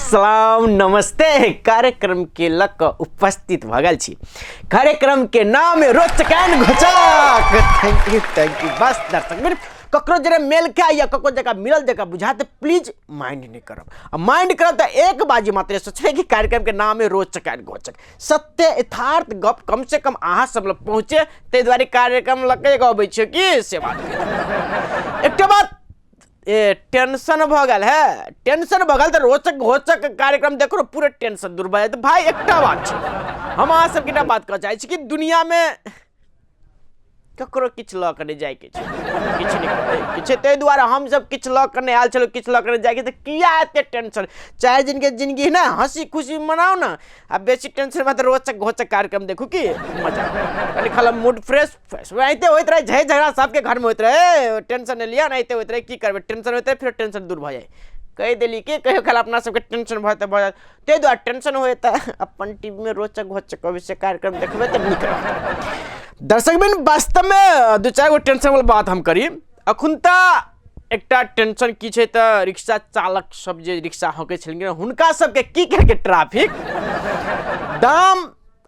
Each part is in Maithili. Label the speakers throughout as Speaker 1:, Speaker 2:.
Speaker 1: सलाम नमस्ते। कार्यक्रम के लऽ कऽ उपस्थित भऽ गेल छी। कार्यक्रम के नाम है रोचक एंड घोचक। Thank you, thank you. बस दर्शक मित्र, ककरो जरे मेल के या ककरो जगह मिलल जगह बुझा तऽ प्लीज माइंड नहीं करब, आ माइंड करब तऽ एक बाजी मात्र सोचबै कि कार्यक्रम के नाम है रोचक एंड घोचक। सत्य यथार्थ गप कम से कम अहाँ सब लग पहुँचे, ताहि दुआरे कार्यक्रम लऽ के अबै छियै कि से बात। एकटा बात ए टेंशन भऽ गेल है, टेंशन भऽ गेल तऽ रोचक घोचक कार्यक्रम देखो पूरे टेंशन दूर भऽ जायत। भाई एकटा बात छै, हम अहाँ सबके एकटा बात कहऽ चाहै छी कि दुनियामे ककरो किछु लऽ कऽ नहि जाइके छै, किछु नहि करैके छै। ताहि दुआरे हमसब किछु लऽ कऽ नहि आयल छलहुँ, किछु लऽ कऽ नहि जाइके, तऽ किया एते टेंशन? 4 दिनके जिंदगी ने हँसी खुशी मनाउ ने, आ बेसी टेंशनमे तऽ रोचक घोचक कार्यक्रम देखू कि मजा कनि खाला मूड फ्रेश फ्रेश। एनाहिते होइत रहै, झै झगड़ा सबके घरमे होइत रहै, टेंशन नहि लिअ, एनाहिते होइत रहै। की करबै, टेंशन होइत रहै, फेर टेंशन दूर भऽ जाइ। कहि देली कि कहियो काल अपना सबके टेंशन भऽ भऽ जायत, ताहि दुआरे टेंशन होय तऽ अपन टी वी मे रोचक घोचक अवश्य कार्यक्रम देखबै तऽ नीक रहत। दर्शक बिन वास्तवमे दू चारि गो टेंशन वाला बात हम करी। अखुन तऽ एकटा टेंशन की छै तऽ रिक्शा चालक सब जे रिक्शा हौकै छलखिन हुनका सबके की केलकै ट्रैफिक दाम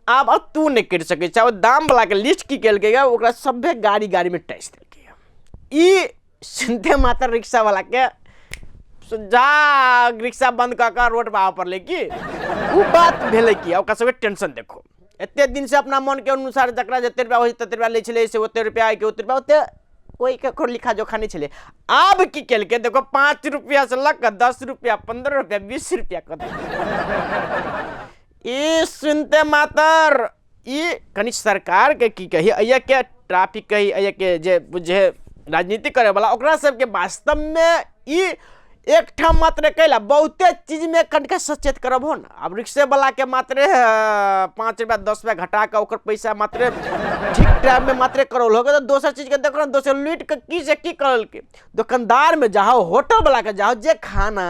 Speaker 1: आब तू नहि करि सकै छै। ओ दाम वाला के लिस्ट की केलकै, ओकरा सभे गाड़ी गाड़ी में टैक्स देलकै। ई सुनते मात्र रिक्शा वाला के जा रिक्शा बंद कऽ कऽ रोड पर आबऽ पड़लै कि ओ बात भेलै कि ओकरा सबके टेंशन देखो। एते दिन से अपना मन के अनुसार जकरा जते रुपया होइ तते रुपया लै छलै, से ओते रुपया के ओते रुपया ओते कोई ककरो लिखा जोखा नहि छलै। आब की केलकै देखो, 5 रुपया से लऽ कऽ 10 रुपया 15 रुपया 20 रुपया कऽ देलकै। ई सुनते मात्र ई कनि सरकार के की कही, अइया के ट्रैफिक कही, अइया के जे बुझे राजनीति करे वाला ओकरा सबके वास्तव में ई एक ठाम मात्र कैला बहुते चीज में कनिका सचेत करब हो ना। आब रिक्शे वाला के मात्र 5 रुपया 10 रुपया घटा के ओकर पैसा मात्र ठीक टाइम में मात्र करौल हो तऽ दोसर चीज के देखो ना, दोसर लूट के की से की करल के दुकानदार में जाओ, होटल वाला के जाओ, जे खाना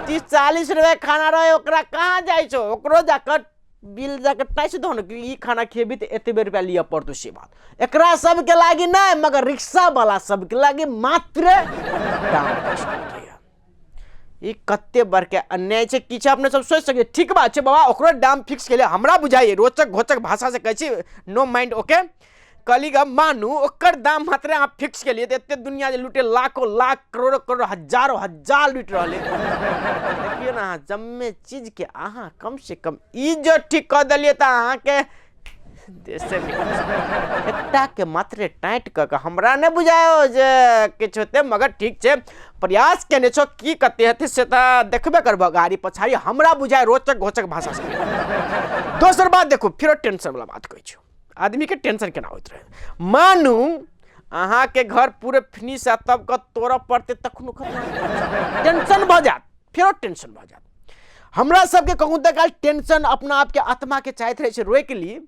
Speaker 1: 30-40 रुपया खाना रहे ओकरा कहाँ जाइ छौ, ओकरो जाकर बिल जाकर टैक्स दो ना कि ई खाना खेबी तऽ एतबे रुपया लिअ पड़तौ। से बात एकरा सबके लागी नहि, मगर रिक्शा वाला सबके लागी मात्र दाम फिक्स केलकै। ई कते बड़के अन्याय छै, किछु अपने सब सोचि सकै। ठीक बात छै बाबा, ओकरो दाम फिक्स केले हमरा बुझाइए। रोचक घोचक भाषा से कहै छी, नो माइंड ओके। कहली ग मानू ओकर दाम मात्र अहाँ फिक्स केलिए तऽ एते दुनिया जे लूटे लाखों लाख करोड़ों करोड़ हजारों हजार लूटि रहल है। देखियौ ने अहाँ जम्मे चीज के अहाँ कम से कम ई जो ठीक कऽ देलियै तऽ अहाँके देशे विकास। एकटा के मात्र टाइट कऽ कऽ हमरा नहि बुझायो जे किछु होतै, मगर ठीक छै प्रयास केने छौ, की कते हेतै से तऽ देखबे करबह गाड़ी पछाड़ी। हमरा बुझाय रोचक घोचक भाषा से। दोसर बात देखू, फेरो टेंशन वाला बात कहै छियौ, आदमी के टेंशन केना होइत रहे। मानू अहाँके घर पूरे फिनिश है तब कऽ तोड़ऽ पड़तै तखनो टेंशन भऽ जायत, फेरो टेंशन भऽ जायत। हमरा सबके कहूँ तऽ काल टेंशन अपना आपके आत्मा के चाहैत रहै छै रोकि ली,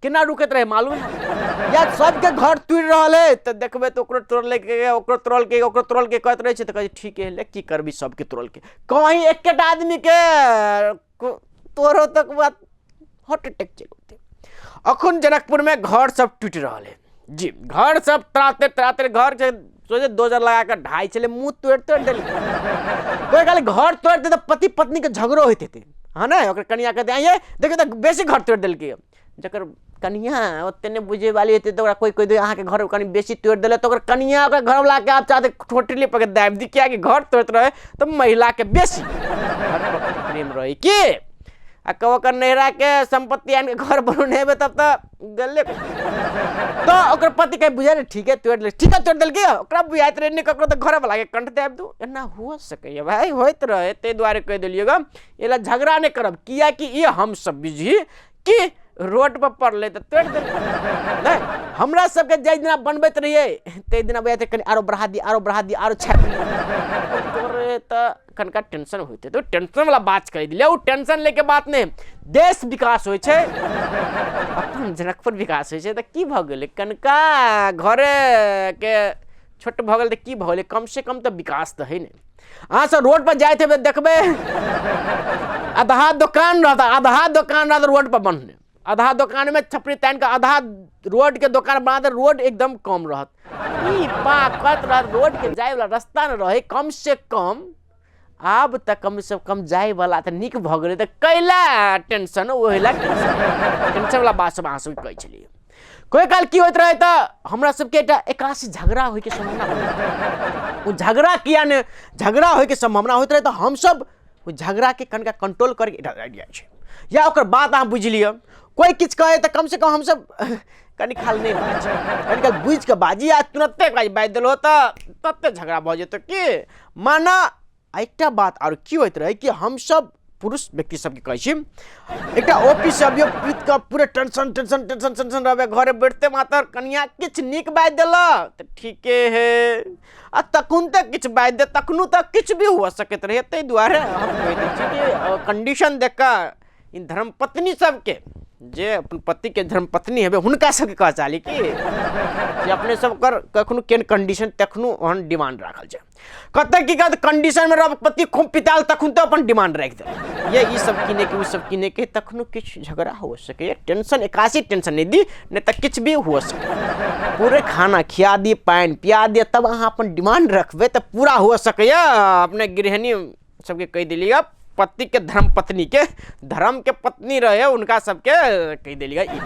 Speaker 1: केना रुकैत रहे मालूम है? या सबके घर टूटि रहल है तऽ देखबै तऽ ओकरो तोड़लकै, ओकरो तोड़लकै, ओकरो तोड़लकै कहैत रहै छै, तऽ कहै छै ठीक है ले की करबी सबके तोड़लकै। कहीं एकेटा आदमीके तोड़ो तक बात हार्ट अटैक चलि औतै। अखन जनकपुरमे घर सब टूटि रहल है जी, घर सब तराते तराते घर के सोचे डोजर लगा कऽ ढाई छलै, मुँह तोड़ि तोड़ि देलकै। कोइ कहलै घर तोड़ि दे तऽ पति पत्नीके झगड़ो होइत हेतै, हँ ने? ओकर कनिया कहतै आँय देखियौ तऽ बेसी घर तोड़ि देलकै। जकर कनिया ओते नहि बुझै वाली हेतै तऽ ओकरा कोइ कहि दे अहाँके घर कनि बेसी तोड़ि देलक तऽ ओकर कनिया ओकर घरवलाके आब चाहतै ठोटली पकड़ि दाबि दी, किएकि घर तोड़ैत रहै तऽ महिलाके बेसी प्रेम रहै की। आ कब ओकर नैहराके सम्पत्ति आनि कऽ घर बनौने हेबै तब तऽ गेलै। तऽ ओकर पति कहीं बुझाइ नहि, ठीक है तोड़ि देलकै, ठीक है तोड़ि देलकै, ओकरा बुझाइत रहै नहि ककरो तऽ घरवलाके कंठ दाबि दू। एना हुअ सकैए भाय, होइत रहै, ताहि दुआरे कहि देलियै गऽ एहि लए झगड़ा नहि करब, किएकि ई हमसब बुझी कि रोड पर पड़लै तऽ तोड़ि देलकै। नहि हमरा सबके जाहि दिना बनबैत रहियै ताहि दिना बुझाइत कनि आरो बढ़ा दी, आरो बढ़ा दी, आरो छापि दी, तोड़े तऽ कनिका टेंशन होइत तऽ टेंशन वाला बात कहि दिलियै। ओ टेंशन लैके बात नहि, देश विकास होइ छै, अपन जनकपुर विकास होइ छै तऽ की भऽ गेलै, कनिका घरेके छोट भऽ गेल तऽ की भऽ गेलै, कम से कम तऽ विकास तऽ हइ ने। अहाँ सब रोड पर जाइत हेबै देखबै आधा दोकान रहत, आधा दोकान रहत रोड पर बन्हने, आधा दोकान में छपरी तानि कऽ आधा रोड के दोकान बना दे, रोड एकदम कम रहत, ई पाकत रहत, रोड के जाय वाला रास्ता न रहे। कम से कम आब तऽ कमसँ कम जाइवला तऽ नीक भऽ गेलै, तऽ कैला टेंशन, ओहि लए टेंशन, टेंशनवला बात सब अहाँ सबके कहै छलियै। कोइ काल की होइत रहै तऽ हमरा सबके एकटा एकासी झगड़ा होइके सम्भावना होइत। ओ झगड़ा किया ने झगड़ा होइके सम्भावना होइत रहै तऽ हमसब ओहि झगड़ाके कनिका कंट्रोल करैके एकटा आइडिया छै, या ओकर बात अहाँ बुझि लिअ। कोइ किछु कहै तऽ कमसँ कम हमसब कनि काल नहि बाजी, कनि काल बुझिकऽ बाजी, आ तुरन्ते बाजि देलहुँ तऽ तते झगड़ा भऽ जेतौ कि माना। एकटा बात आर की होइत रहै कि हमसब पुरुष व्यक्ति सबके कहै छी, एकटा ऑफिस अबियौ पीत कऽ पूरे टेंशन टेंशन टेंशन टेंशन रहबै, घरे बैठते मातर कनिया किछु नीक बाजि देलक तऽ ठीके है, आ तखन तक किछु बाजि दे तखनो तक किछु भी हुअ सकैत रहै। ताहि दुआरे हम कहि दै छी कि कंडीशन देख कऽ ई धर्मपत्नी सबके, जे अपन पतिके धर्मपत्नी हेबै हुनका सबके कह चाहली कि जे अपने सब कर कखनो केहन कंडीशन तखनो ओहन डिमांड राखल जाय। कतऽ की कहत कंडीशनमे रह पति खूब पिताल तखन तऽ अपन डिमांड राखि देल, ये ई सब किनैके ओ सब किनैके, तखनो किछु झगड़ा हो सकैए। टेंशन एकासी टेंशन नहि दी, नहि तऽ किछु भी हो सकैए। पूरे खाना खिया दी, पानि पिया दिअ, तब अहाँ अपन डिमांड रखबै तऽ पूरा हो सकैए। अपने गृहिणी सबके कहि देलियै, पतिके धर्म पत्नीके धर्मके पत्नी रहै हुनका सबके कहि देलियै ई।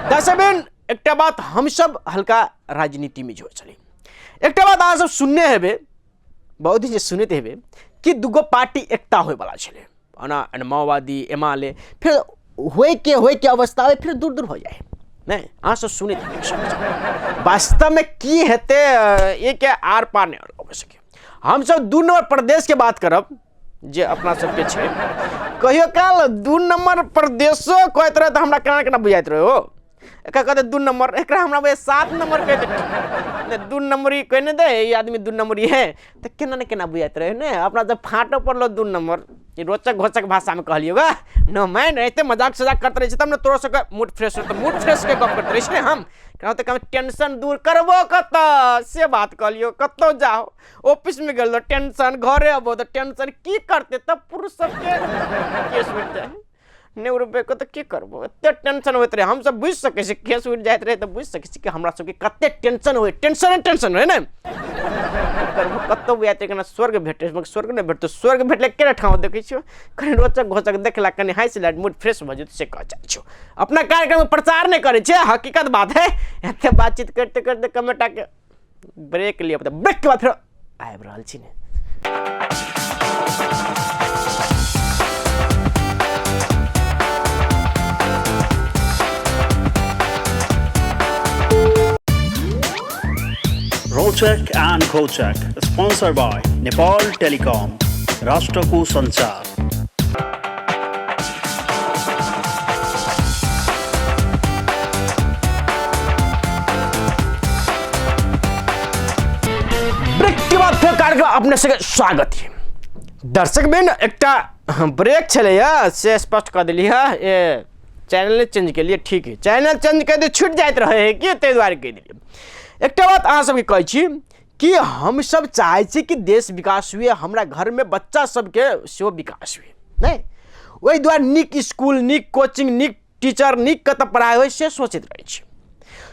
Speaker 1: दसबिन एकटा बात, हमसब हल्का राजनीतिमे जो छलै, एकटा बात अहाँ सब सुनने हेबै, बहुत दिन से सुनैत हेबै कि दूगो पार्टी एकता होयवला छलै, ओना माओवादी एमाले, फेर होइके होइके अवस्था होइ फेर दूर दूर हो जाइ नहि, अहाँ सब सुनैत हेबै। वास्तवमे की हेतै एक आर पार नहि अबै सकै। हमसब 2 नंबर प्रदेशके बात करब जे अपना सबके छै, कहियो काल 2 नंबर प्रदेशो कहैत रहै तऽ हमरा केना केना बुझाइत रहै हो, एकरा कहते 2 नंबर, एकरा हमरा बुझाइ 7 नंबर कहते, नहि 2 नंबर ई कहि नहि दे, ई आदमी 2 नंबर ई है, तऽ केना ने केना बुझाइत रहै ने। अपना जब फाटो पड़लो 2 नंबर, ई रोचक घोचक भाषामे कहलियौ गा नो मैन, एते मजाक सजाक करैत रहै छै तब ने तोरो सबके मूड फ्रेश होतौ, मूड फ्रेश के गप करैत रहै छै ने हम, केना तऽ कम टेंशन दूर करबो कतऽ से बात कहलियौ। कतौ जाहो ऑफिसमे गेल टेंशन, घरे अबो तऽ टेंशन, की करतै तब पुरुष सबके केस उठि जाइ नहि उड़बे के तऽ की करबो, एते टेंशन होइत रहै। हमसब बुझि सकै छी केस उठि जाइत रहै तऽ बुझि सकै छी कि हमरा सबके कते टेंशन होइ, टेंशने टेंशन रहै ने। करबो कतौ बुझाइत रहै केना स्वर्ग भेटै, मगर स्वर्ग नहि भेटतौ, स्वर्ग भेटलै केना ठाँव देखै छियौ, कनि रोचक घोचक देखला कनि हँसि ले मूड फ्रेश भऽ जेतौ, से कहऽ चाहै छियौ। अपना कार्यक्रममे प्रचार नहि करै छियै, हकीकत बात है। एते बातचीत करिते करिते कमेटाके ब्रेक लिअ पड़तै, ब्रेकके बाद फेर आबि रहल छी ने।
Speaker 2: Rochak and Kochak, sponsored by Nepal Telecom, Rashtraku Sanchar.
Speaker 1: Break के बाद फेर कार्यक्रम अपने सबके स्वागत है। दर्शक बेन एकटा ब्रेक छलैया से स्पष्ट कऽ देली है, ए चैनल चेंज के लिए ठीक है, चैनल चेंज कर दे छूट जाइत रहे है कि ताहि दुआरे कहि देलियै। एकटा बात अहाँ सबके कहै छी कि हमसब चाहै छी कि देश विकास हुए, हमरा घरमे बच्चा सबके सेहो विकास हुए, नहि ओहि दुआरे नीक स्कूल, नीक कोचिंग, नीक टीचर, नीक कतऽ पढ़ाइ होइ से सोचैत रहै छी।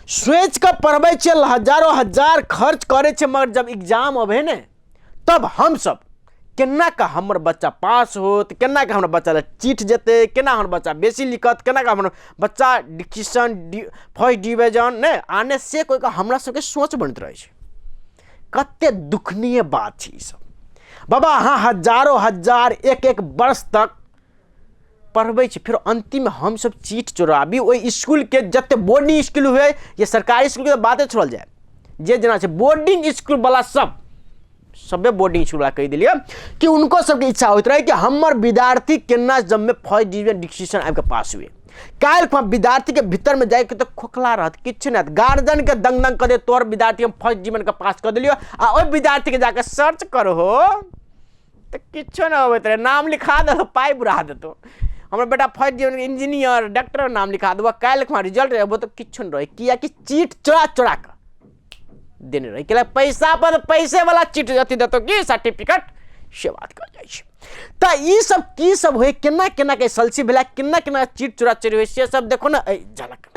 Speaker 1: सोचि कऽ पढ़बै छियै, हजारो हजार खर्च करै छियै, मगर जब एग्जाम अबै ने तब हमसब केना कऽ हमर बच्चा पास होत, केना कऽ हमर बच्चा लए चिट जेतै, केना हमर बच्चा बेसी लिखत, केना कऽ हमर बच्चा डिक्शन फर्स्ट डिवीजन नहि आने, से कोइ कऽ हमरा सबके सोच बनैत रहै छै। कते दुखनीय बात छै ई सब। बाबा अहाँ हजारो हजार एक एक वर्ष तक पढ़बै छी, फेर अन्तिममे हमसब चीट चोराबी ओहि इसकुलके, जते बोर्डिंग इसकुल हुए या सरकारी इसकुलके तऽ बाते छोड़ल जाय, जे जेना छै बोर्डिंग इसकुलवला सब सबे बोर्डिंग इसकुलवला कहि देलियै कि हुनको सबके इच्छा होइत रहै कि हमर विद्यार्थी केना जबमे फर्स्ट डिवीजन डिस्टिंक्शन आबिके पास हुए। काल्हि विद्यार्थीके भीतरमे जाइके तऽ खोखला रहत, किछु नहि हैत, गार्जियनके दंग दंग कऽ देत, तोहर विद्यार्थी हम फर्स्ट डिवीजनके पास कऽ देलियौ, आ ओहि विद्यार्थीके जाकऽ सर्च करहो तऽ किछो नहि अबैत रहै, नाम लिखा देलहुँ पाइ बुरा देतौ, हमर बेटा फर्स्ट डिवीजन इंजीनियर डॉक्टर नाम लिखा देबो, काल्हि खुमा रिजल्ट एबो तऽ किछो नहि रहै, किएकि चीट चोरा चोरा कऽ देने रहै, किएक पैसा पर पैसे वाला चीट अथी देतौ कि सर्टिफिकेट, से बात कह जाइ छै। तऽ ई सब की सब होइ, केना केना के सलसी भेला, केना केना चीट चोरा चोरी होइ, से सब देखो ने एहि झलक।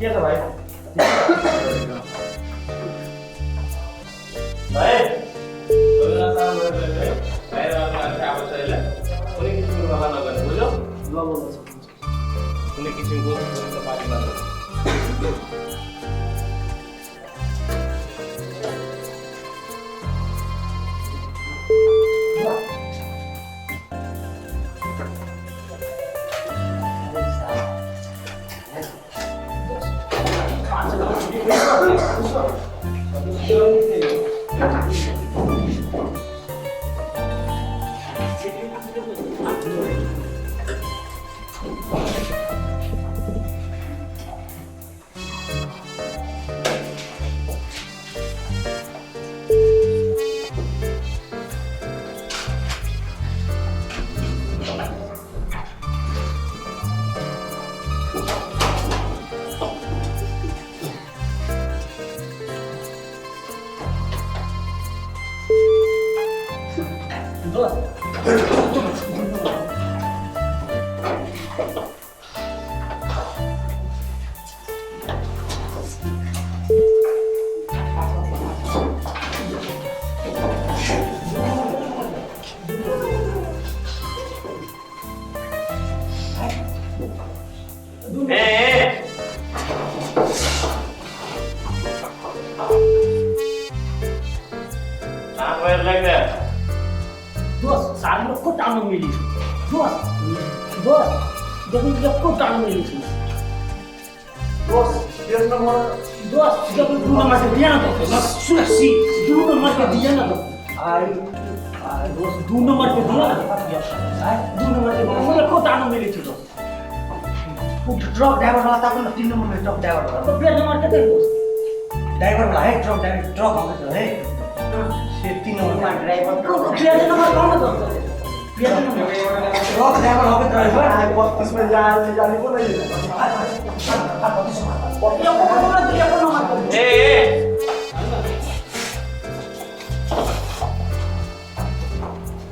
Speaker 3: के छ भाइ? भाइ बाहिर मान्छे आएको छ यसलाई कुनै किसिमको हल्ला नगर्ने, बुझ्यौ?
Speaker 4: ल ल ल,
Speaker 3: कुनै किसिमको पानी नगर्ने।
Speaker 4: ट्रक ड्राइवर वाला ताको न 3 नंबर में ट्रक ड्राइवर वाला तो 2 नंबर के थे ड्राइवर वाला है, ट्रक ड्राइवर ट्रक होगा तो है से 3 नंबर ड्राइवर 2 नंबर कौन है दोस्त? 2 नंबर ट्रक ड्राइवर होगा ड्राइवर
Speaker 5: 32 में जाने को नहीं है।
Speaker 3: ए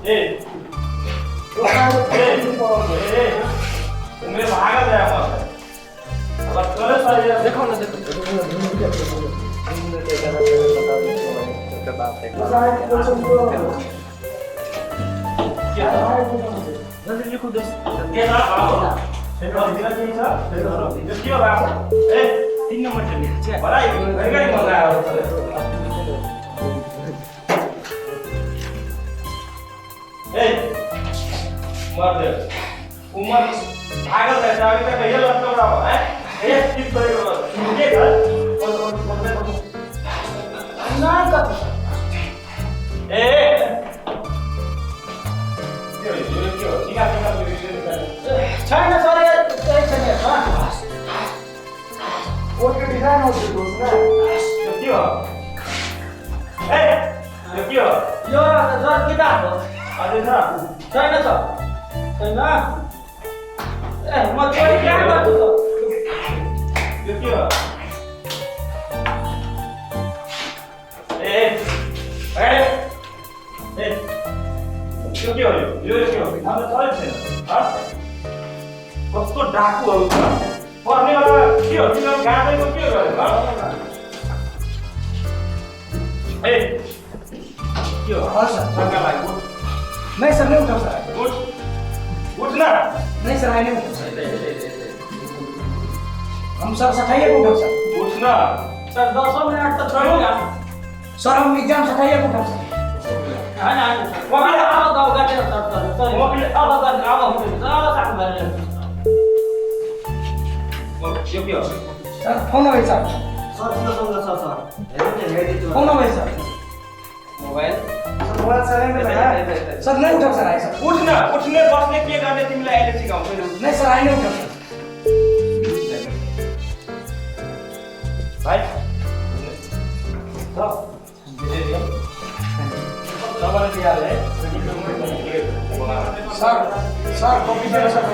Speaker 3: ए ए उम्रे भागा जाए वहां से। अब चलो सारे
Speaker 4: देखो ना, देखो
Speaker 3: जल्दी लिखो दोस्त। के छ बाबु? के छ के हो बाबु? ए
Speaker 4: 3 नंबर चलिए
Speaker 3: भलाई घरि मजा आयो। ए मर दे उमर भागल रहेछ अघि त कहियो लट्काउनु है। ए टिप गरेको के छ?
Speaker 4: नाइ कति
Speaker 3: ए के हो यो? के हो? निकाल निकाल निकाल।
Speaker 4: छैन सर, त्यही छैन सर।
Speaker 5: कोट के डिजाइन होती है दोस्त ना।
Speaker 3: यो के हो? ए यो के हो?
Speaker 4: यो सर किताब हो।
Speaker 3: अझै छ?
Speaker 4: छैन सर, छैन। ए म चोरी कहाँ गर्छु सर?
Speaker 3: यो के हो? ए ए ए यो के हो? यो के हो? हाम्रो चलेको छैन। कस्तो डाकुहरू छ पर्ने वाला के हो? तिमीहरू गाँदैको के गरेको? ए के हो?
Speaker 4: सर
Speaker 3: शङ्का लाग्यो।
Speaker 4: नहीं सर, नहीं उठाओ सर।
Speaker 3: उठ उठ ना।
Speaker 4: नहीं सर, आई नहीं उठाओ सर। हम सर सठाइए को उठाओ सर।
Speaker 3: उठ ना
Speaker 4: सर, 10 मिनट तो छोड़ेगा सर। हम एग्जाम सठाइए को उठाओ सर। हां ना वकिल आवा गाव गाते सर सर
Speaker 3: वकिल
Speaker 4: आवा गाव आवा हुँदैन सर, सानो भएर
Speaker 3: यो के हो
Speaker 4: सर? फोन हो सर।
Speaker 6: सर सर सर हेर्दै
Speaker 4: फोन हो sir.
Speaker 3: Mobile
Speaker 5: sir, mobile silent में है
Speaker 4: सर। नहीं उठाओ सर, आई सर।
Speaker 3: उठ्न उठ्ने बस्ने के गर्ने तिमीलाई अहिले सिकाउँछु।
Speaker 4: नहीं सर, आई नहीं उठाओ सर।
Speaker 3: भाइ
Speaker 4: सर सर कॉपी दियो सर।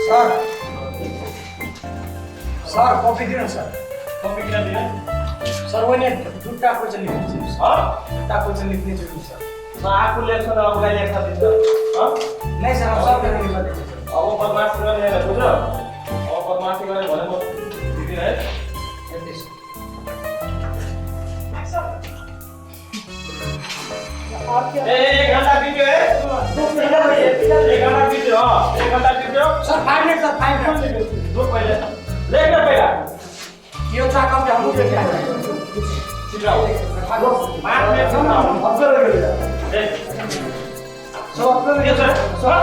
Speaker 4: सर सर कॉपी दियो न सर।
Speaker 3: कॉपी किन दियो?
Speaker 4: सर वही दुटा क्वेश्चन लेख्ने छु सर। दुटा क्वेश्चन लेख्ने छु सर।
Speaker 3: सर आफू लेख्छ र अरूलाई लेख्न दिन्छ?
Speaker 4: नहीं सर, हम सब लेख्ने दिन्छ सर।
Speaker 3: अब बदमास गर्ने होइन, बुझ्यो? बदमासी गरे भने म दिदिन है। ए एक घण्टा बित्यो है, एक घण्टा बित्यो, एक घण्टा बित्यो।
Speaker 4: सर 5 मिनट सर 5 मिनट
Speaker 3: दो पहिले लेख्न पहिला
Speaker 4: यो चाकम के हम लेके आए
Speaker 3: छिटो 5 मिनट ए
Speaker 5: सर
Speaker 3: के छ सर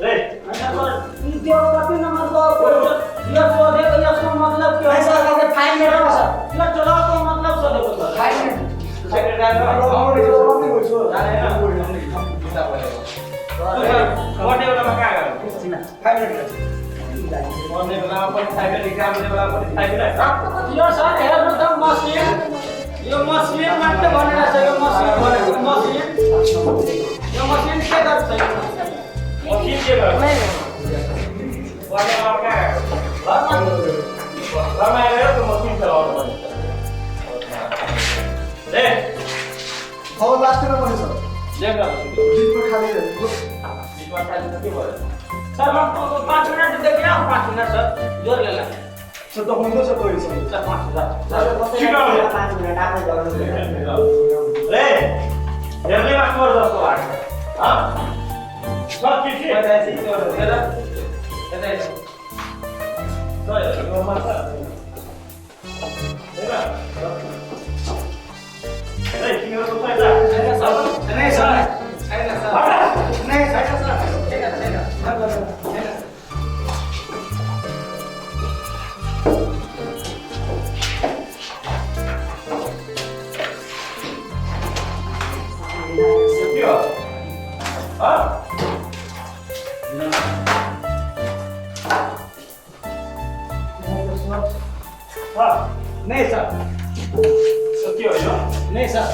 Speaker 3: ए
Speaker 6: त्यो कति नम्बर को यो सोधेको यसको मतलब के हो?
Speaker 4: सर के 5 मिनट हो सर।
Speaker 6: यो चलाको मतलब सोधेको सर
Speaker 4: 5 मिनट।
Speaker 3: सेक्रेटरी पढ्ने बेलामा कहाँ गयो?
Speaker 4: 5 मिनट
Speaker 3: पढ्ने बेलामा पनि 5 मिनट, इक्जाम दिने बेलामा पनि 5 मिनट।
Speaker 6: यो सर हेर्नु त मसिन, यो मसिन मात्र भनेर छ, यो मसिन भनेको मसिन, यो मसिन के गर्छ? यो
Speaker 3: मसिन के गर्छ? पढ्ने बेलामा कहाँ गयो? घरमा आएर त्यो मसिन चलाउनु पर्छ। ए
Speaker 5: खबर लास्टमा पनि सर
Speaker 3: लेख्न
Speaker 5: बिचमा खाली
Speaker 3: बिचमा खाली त के भयो
Speaker 6: सर? म 5 मिनट देखिन, 5 मिनट सर जोर लेला
Speaker 5: सर त हुन्छ सर कोही sir
Speaker 6: sir 5 minute
Speaker 3: sir
Speaker 6: 5 minute आफै गर्नु।
Speaker 3: ए हेर्ने मास्टर जस्तो लाग्छ। ह सर के के यता यता सर यो मास्टर हैन ए तिमीहरूको पैसा
Speaker 4: छैन सर। नै सर छैन सर नै छैन सर छैन छैन छैन।
Speaker 3: के हो? ह
Speaker 4: नहीं सर
Speaker 3: के हो यो?
Speaker 4: नहीं सर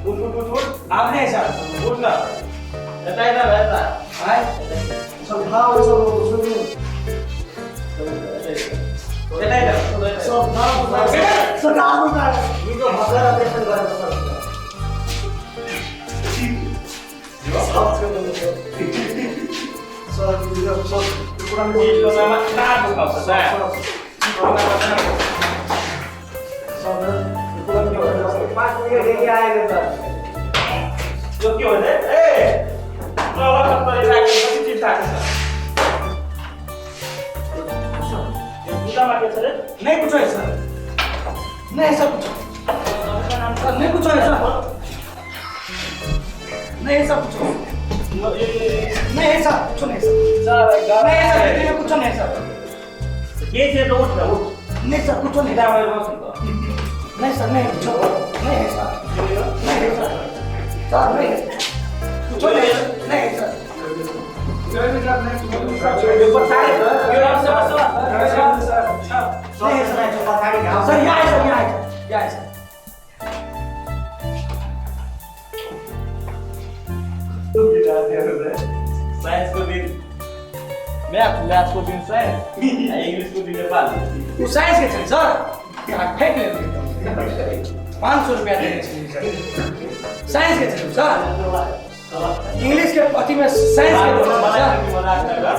Speaker 3: उठ उठ उठ उठ
Speaker 4: आप नहीं सर
Speaker 3: उठ न यता यता यता
Speaker 4: भाई
Speaker 5: सर थाहा हो सर सुन्नु
Speaker 3: यता यता
Speaker 5: सर थाहा हो सर थाहा हो
Speaker 6: यो भर्खर अपरेसन गरेको सर।
Speaker 5: सर यो सर कुरा
Speaker 3: कोरोनामा कहाँ दुखाउँछ सर?
Speaker 5: सर कुरा
Speaker 6: 5 मिनट देखि आएको सर।
Speaker 3: यो के हो रे? ए तल कतरी राखेको कति चिज थाक्छ सर? यो जुत्तामा के छ रे?
Speaker 4: नहीं कुछ है सर, नहीं सर कुछ सर नहीं कुछ है सर, नहीं सर कुछ नहीं सर कुछ नहीं सर
Speaker 3: सर
Speaker 4: नहीं सर नहीं कुछ नहीं सर
Speaker 3: के छ त? उठ न उठ।
Speaker 4: नहीं सर कुछ नहीं
Speaker 3: यता भएर बस्नु त।
Speaker 4: नहीं सर नहीं कुछ नहीं सर नहीं सर सर नहीं कुछ नहीं नहीं सर
Speaker 3: यो पछाडि यो सर सर
Speaker 4: नहीं सर सर यहाँ है सर यहाँ है यहाँ है सर।
Speaker 3: साइन्सको दिन म्याथ, म्याथको दिन साइन्स, इङ्ग्लिसको दिन नेपाली।
Speaker 4: ऊ साइन्स के छ सर? फेक ले 500 रुपया दिने सर। साइन्स के छ सर? इंग्लिश के अथी में साइंस के सर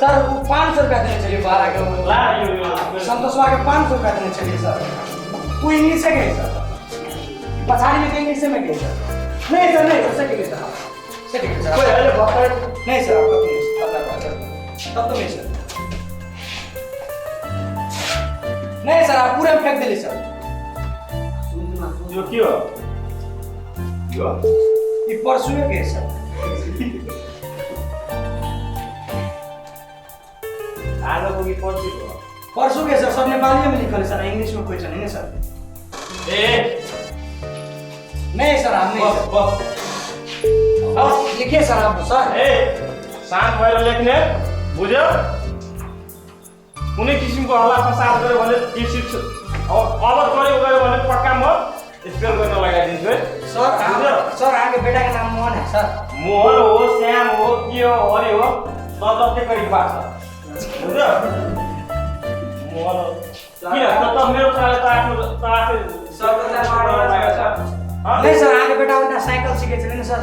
Speaker 4: सर ऊ 500 रुपया दिने छलिए बाह्र के सन्तोषवा के 500 रुपया दिने छलिए सर। ऊ इंग्लिश के सर पछाड़ी में इंग्लिश में के सर? नहीं सर नहीं सर के सर से ठीक है सर। नहीं सर आपका तो नहीं सर तब तो नहीं सर नहीं सर आप पूरा फेंक दिले सर।
Speaker 3: यो के हो? यो
Speaker 4: ये परसों के सर।
Speaker 3: आजको कि पर्सि हो?
Speaker 4: परसों के सर। सब नेपाली में लिखल है सर, इंग्लिश में कोई नहीं सर।
Speaker 3: ए
Speaker 4: नहीं सर हम नहीं सर।
Speaker 3: बस
Speaker 4: बस लिखिए सर आप सर।
Speaker 3: ए शान्त भएर लेख्ने बुझ्यो? कुनै किसिमको हल्ला फसाद गर्यो भने चिट अब गर्यो गयो भने पक्का म स्पेल गर्न लगाइदिन्छु है
Speaker 4: सर। सर आगे बेटा का नाम मोहन है सर।
Speaker 3: मोहन हो श्याम हो के हो हरि हो तत्ते गरी पार्छ बुझ्यो? मोहन किन त मेरो छोराले त आफ्नो त आफै
Speaker 6: सर
Speaker 4: नहीं सर आगे बेटा उनका साइकिल सिके छलै ने सर।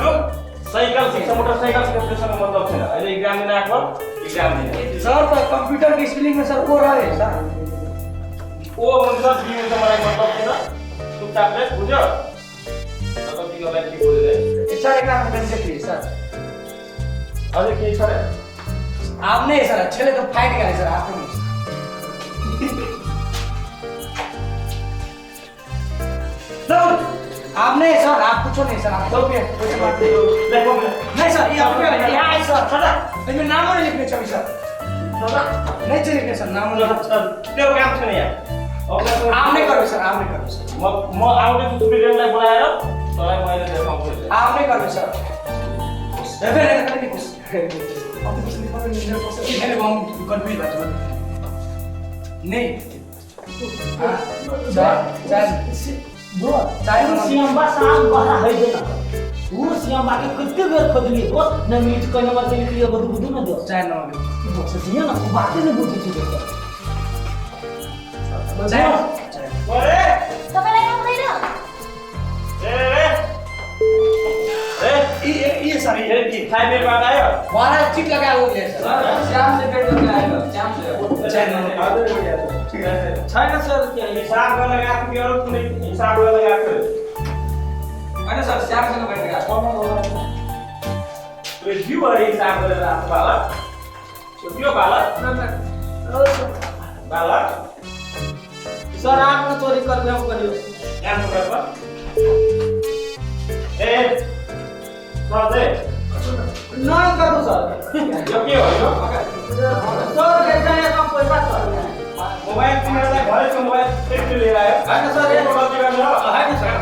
Speaker 3: साइकिल सिक्छ मोटरसाइकिल सिक्छ त्योसँग मतलब छैन। अहिले एक्जाम दिन आएको एक्जाम दिने
Speaker 4: सर त कम्प्युटर को स्पेलिङ में सर ओ रहे सर।
Speaker 3: ओ हुन्छ बी हुन्छ मलाई मतलब छैन। चुपचापले बुझ्यो त तिमीलाई के बोलेले
Speaker 4: सर एकरा में कैसे प्लीज सर।
Speaker 3: अझै केही छ रे?
Speaker 4: आप नहीं सर छेले तो फाइट गए सर आप नहीं। सर आप नहीं सर आप कुछ नहीं सर आप दो रुपये पैसे मार दे। नहीं सर ये आपके यहाँ है सर सर इसमें नाम नहीं लिखने चाहिए सर। नहीं चाहिए लिखने सर नाम नहीं
Speaker 3: त्यो काम छैन यहाँ।
Speaker 4: आप नहीं करो सर आप नहीं करो सर।
Speaker 3: म आउँदै छु सुप्रिटेन्डेन्टलाई बोलाएर तँलाई मैले देखाउँछु।
Speaker 4: आप नहीं करो सर। कन्फ्युज भएको नहीं
Speaker 6: सियम्बा साँझ बहरा होइन ऊ सियम्बाके कते बेर खोजलिए दोस्त न मिली कै नंबर के लिखलिए बुझू बुझू न दोस्त
Speaker 4: 4 नंबर
Speaker 6: दोस्त दिए न ऊ बाते न बुझै छी दोस्त।
Speaker 3: अरे
Speaker 7: तपाईलाई आउँदैन
Speaker 3: ए ए ए
Speaker 4: ये सर
Speaker 3: ये 5 मिनट बाद आयो
Speaker 4: वाला चिट लगा हो गया सर।
Speaker 6: श्याम से भेट होके आयो श्याम से
Speaker 4: 4 नंबर
Speaker 6: छैन सर के
Speaker 3: हिसाब गर्न गएको थियो अरू कुनै हिसाब गर्न गएको थियो
Speaker 6: हैन सर श्यामसँग भेट गएको
Speaker 3: त्यो जिउहरू हिसाब गरेर आएको बालक त्यो बालक बालक
Speaker 6: सर आफ्नो चोरी गर्ने करियो
Speaker 3: यहाँ गर्छ ए सर they
Speaker 6: न गर्नु सर
Speaker 3: यो के हो यो
Speaker 6: सर एकजना कम पैसा सर
Speaker 3: मोबाइल तिमीहरूलाई घरैको मोबाइल सेफ्टी लिएर आयो हैन सर यो गल्ती गर्नु हैन सर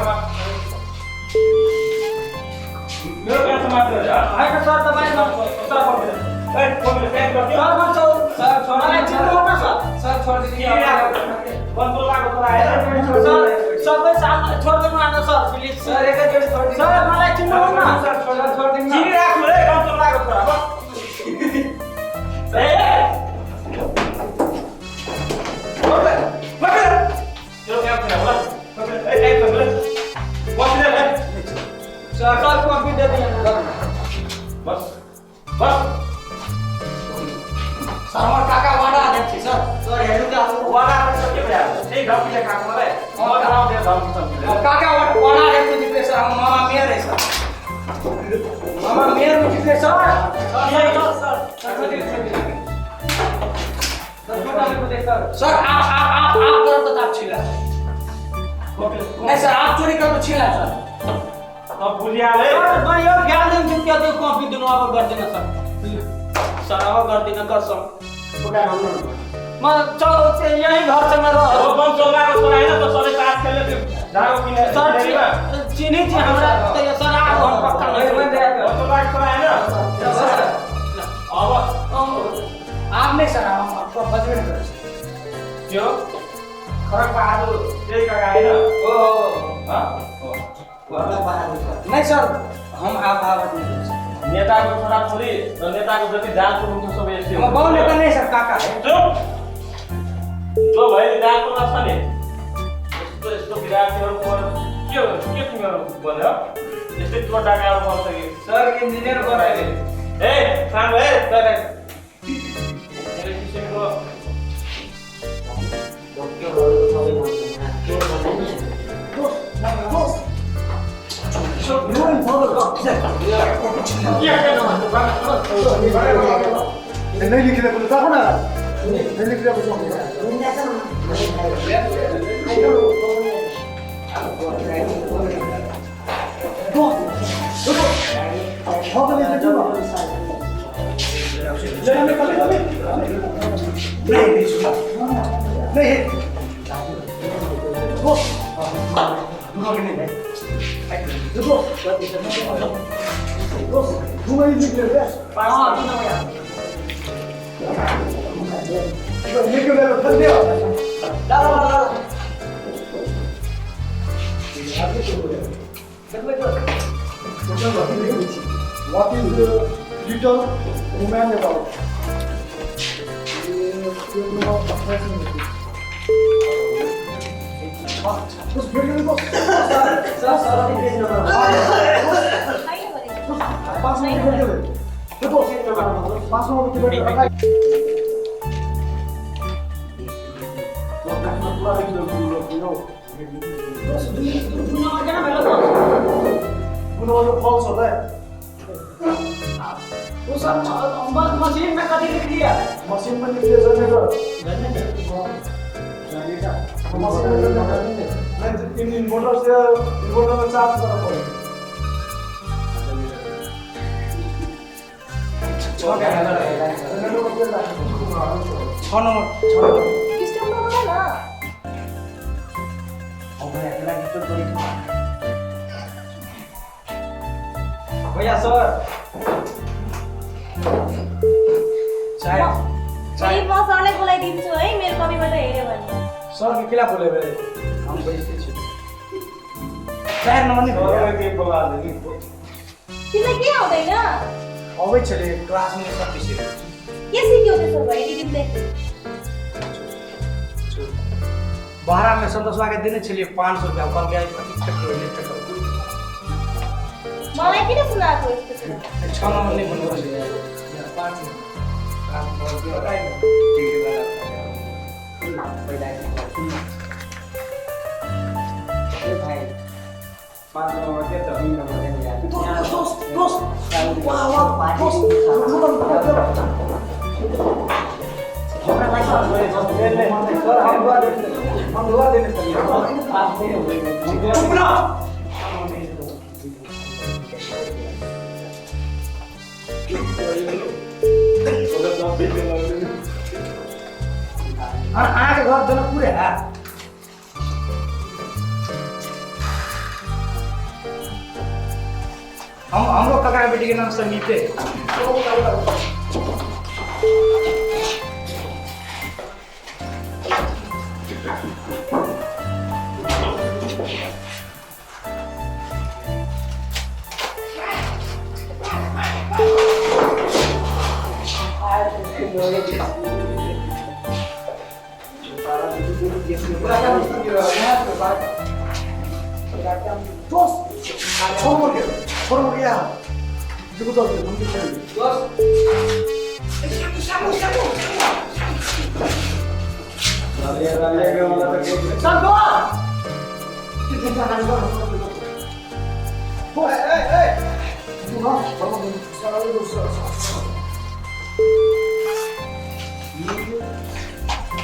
Speaker 3: मेरो पैसा मात्र हो
Speaker 6: हैन सर तपाई
Speaker 3: सर कम्प्युटर ए कम्प्युटर प्याक गर्दियो
Speaker 6: सर म सर मलाई चिन्नु न सर
Speaker 4: सर छोड्दिनु
Speaker 3: कन्ट्रोल लागो तर आएर
Speaker 6: सर सबै साल छोड्दिनु आन सर प्लिज
Speaker 4: सर एकैचोटि छोड्दिनु
Speaker 6: सर मलाई चिन्नु न
Speaker 4: सर छोड्दिनु
Speaker 3: चिनिराख्नु रे कन्ट्रोल लागो तर अब ए त्यो काम छैन होला ए टाइम छ बस्दै है
Speaker 6: सर सर कम्प्युटर दिएन
Speaker 3: बस बस
Speaker 4: सर हमर काका वाडा अध्यक्ष छी सर।
Speaker 6: सर हेर्नु त
Speaker 3: वाडा अध्यक्ष के भयो त्यही धम्कीले खाएको मलाई म चलाउँदैन धम्की सम्कीले
Speaker 4: काका वाडा अध्यक्ष जित्ने सर हम मामा मेयर है सर। मामा मेयर में जित्ने sir.
Speaker 6: Sir sir sir
Speaker 4: sir आप आप आप आप करो तो आप छिला नहीं सर आप चोरी करो तो छिला सर।
Speaker 3: अब बुझिहाले
Speaker 6: सर म यो ख्याल दिन्छु त्यो त्यो कपी दिनु अब गर्दिन सर सर अब गर्दिन कसम म चल यही घरसँग रह
Speaker 3: हो कन्ट्रोल लागो छोरा हैन त सबै तास खेल्ने त्यो झागो किने
Speaker 6: सर चिनी छी हमरा त यो सर आब हम पक्का
Speaker 3: कन्ट्रोल लागो छोरा हैन अब
Speaker 4: आप नहीं सर आप आपको बजबे नहीं करो
Speaker 3: त्यो खरक बहादुर त्यही काका हैन
Speaker 6: ओ
Speaker 3: ह
Speaker 4: नहीं सर हम आप आप नहीं सर
Speaker 3: नेताको छोराछोरी र नेताको जति जाल पुग्नु सबै यस्तै
Speaker 4: हम बाउ नेता नहीं सर काका है
Speaker 3: चुप जो भएले जाल पुग्न छ नि यस्तो यस्तो विद्यार्थीहरू के के तिमीहरू बन्यो यस्तै चोर डाकाहरू बन्छ कि
Speaker 6: सर इन्जिनियर बनाइले
Speaker 3: ए सानो ए तर मेरो किसिमको
Speaker 5: नहीं लिखिरहेको ताको न नहीं लिखिरहेको छ।
Speaker 4: नहीं
Speaker 5: What is the little woman about? बस भेट बस
Speaker 4: सर सर
Speaker 5: 5 नंबर भेट देखो 5 नंबर के बैठ
Speaker 6: वो सब मशीन में कभी लिख दिया
Speaker 5: मशीन में लिख दिया जनरेटर मशीन में इन्वर्टर से इन्वर्टर में चार्ज करना पड़ेगा
Speaker 4: 6 नंबर
Speaker 7: डिस्टर्ब नहोला न
Speaker 4: अब अकेला डिस्टर्ब करी
Speaker 3: भैया सर
Speaker 4: चाय
Speaker 7: चाय म सरलाई बोलाइदिन्छु है मेरो कपीबाट हेर्यो भने
Speaker 4: सर के केला बोलेबे हम बैठे छी 4 नंबर नहीं
Speaker 3: सर के बोला दे
Speaker 7: तिमीलाई के आउँदैन
Speaker 4: अबै छले क्लास में सब विषय
Speaker 7: के सिक्यौ त्यसो भए तिमीले
Speaker 4: बाहर में संतोषवा के देने छलिए 500 रुपया कल गया कति ठक्कर ठक्कर
Speaker 7: मलाई किन सुनाएको यस्तो कुरा
Speaker 4: 6 नंबर नहीं भन्नु 5 काम गर्दै
Speaker 6: ए भाइ 5 नंबर के त 3 नंबर के यार
Speaker 5: दोस्त दोस्त वाह वाह दोस्त
Speaker 3: सर हम दुआ देने चलिए
Speaker 4: चुप ना आके घर जनकपुर है हम हमरो काका के बेटी के नाम संगीत है
Speaker 5: दोस्त छोड़ गया देखो तो हम भी चल
Speaker 4: दोस्त सामू सामू
Speaker 3: राले के वाला तो
Speaker 4: चल दो
Speaker 5: ए ए ए तू ना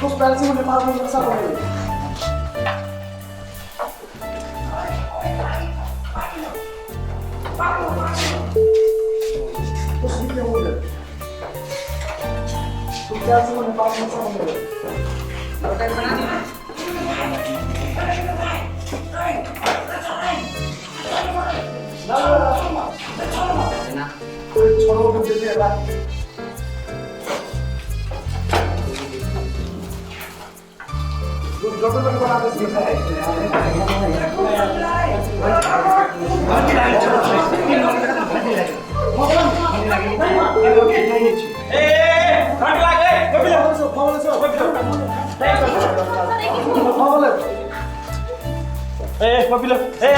Speaker 5: दोस्त पहले से नेपाल में नक्शा बनेगा तो सीख हो गया तो क्या से नेपाल में नक्शा बनेगा
Speaker 6: बना दी
Speaker 5: ना कोई छोड़ो के देते हैं डॉक्टर को बना दे है
Speaker 3: ए ठंड लागे कपिल ए कपिल ए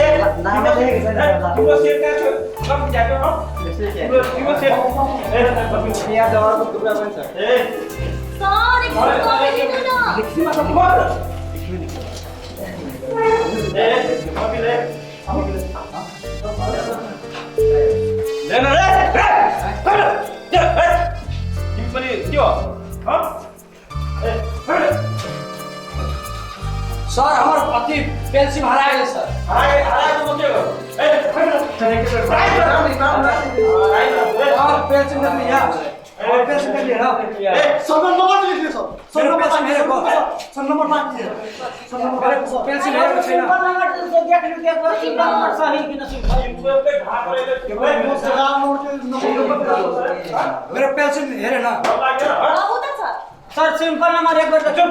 Speaker 3: तिम्रो सेट कहाँ छ कम ज्याकेट हो तिम्रो सेट ए कपिल
Speaker 6: यहाँ दवाको टुक्रा पनि छ
Speaker 3: ए
Speaker 7: सर एकछिन कपी दिनु न
Speaker 3: ए कपिल ए ले न रे कपिल ए तिमी पनि के हो ह ए कपिल
Speaker 4: सर हमर पति पेंसिल हरा गेल सर
Speaker 3: हराएको म के गरौँ ए
Speaker 4: और पेंसिल नहीं लिया और पेंसिल नहीं लिया
Speaker 3: ए
Speaker 5: सर नंबर लिख ले सर सर नंबर मेरे को सर नंबर 5 है सर नंबर 5
Speaker 4: पेंसिल है छैन
Speaker 6: सिंपल नंबर देख लिउ देख सिंपल नंबर सही कि न सिंपल
Speaker 4: मेरो पेंसिल हेरे न
Speaker 7: अब त छ
Speaker 6: सर सिंपल नंबर एक बार त सुन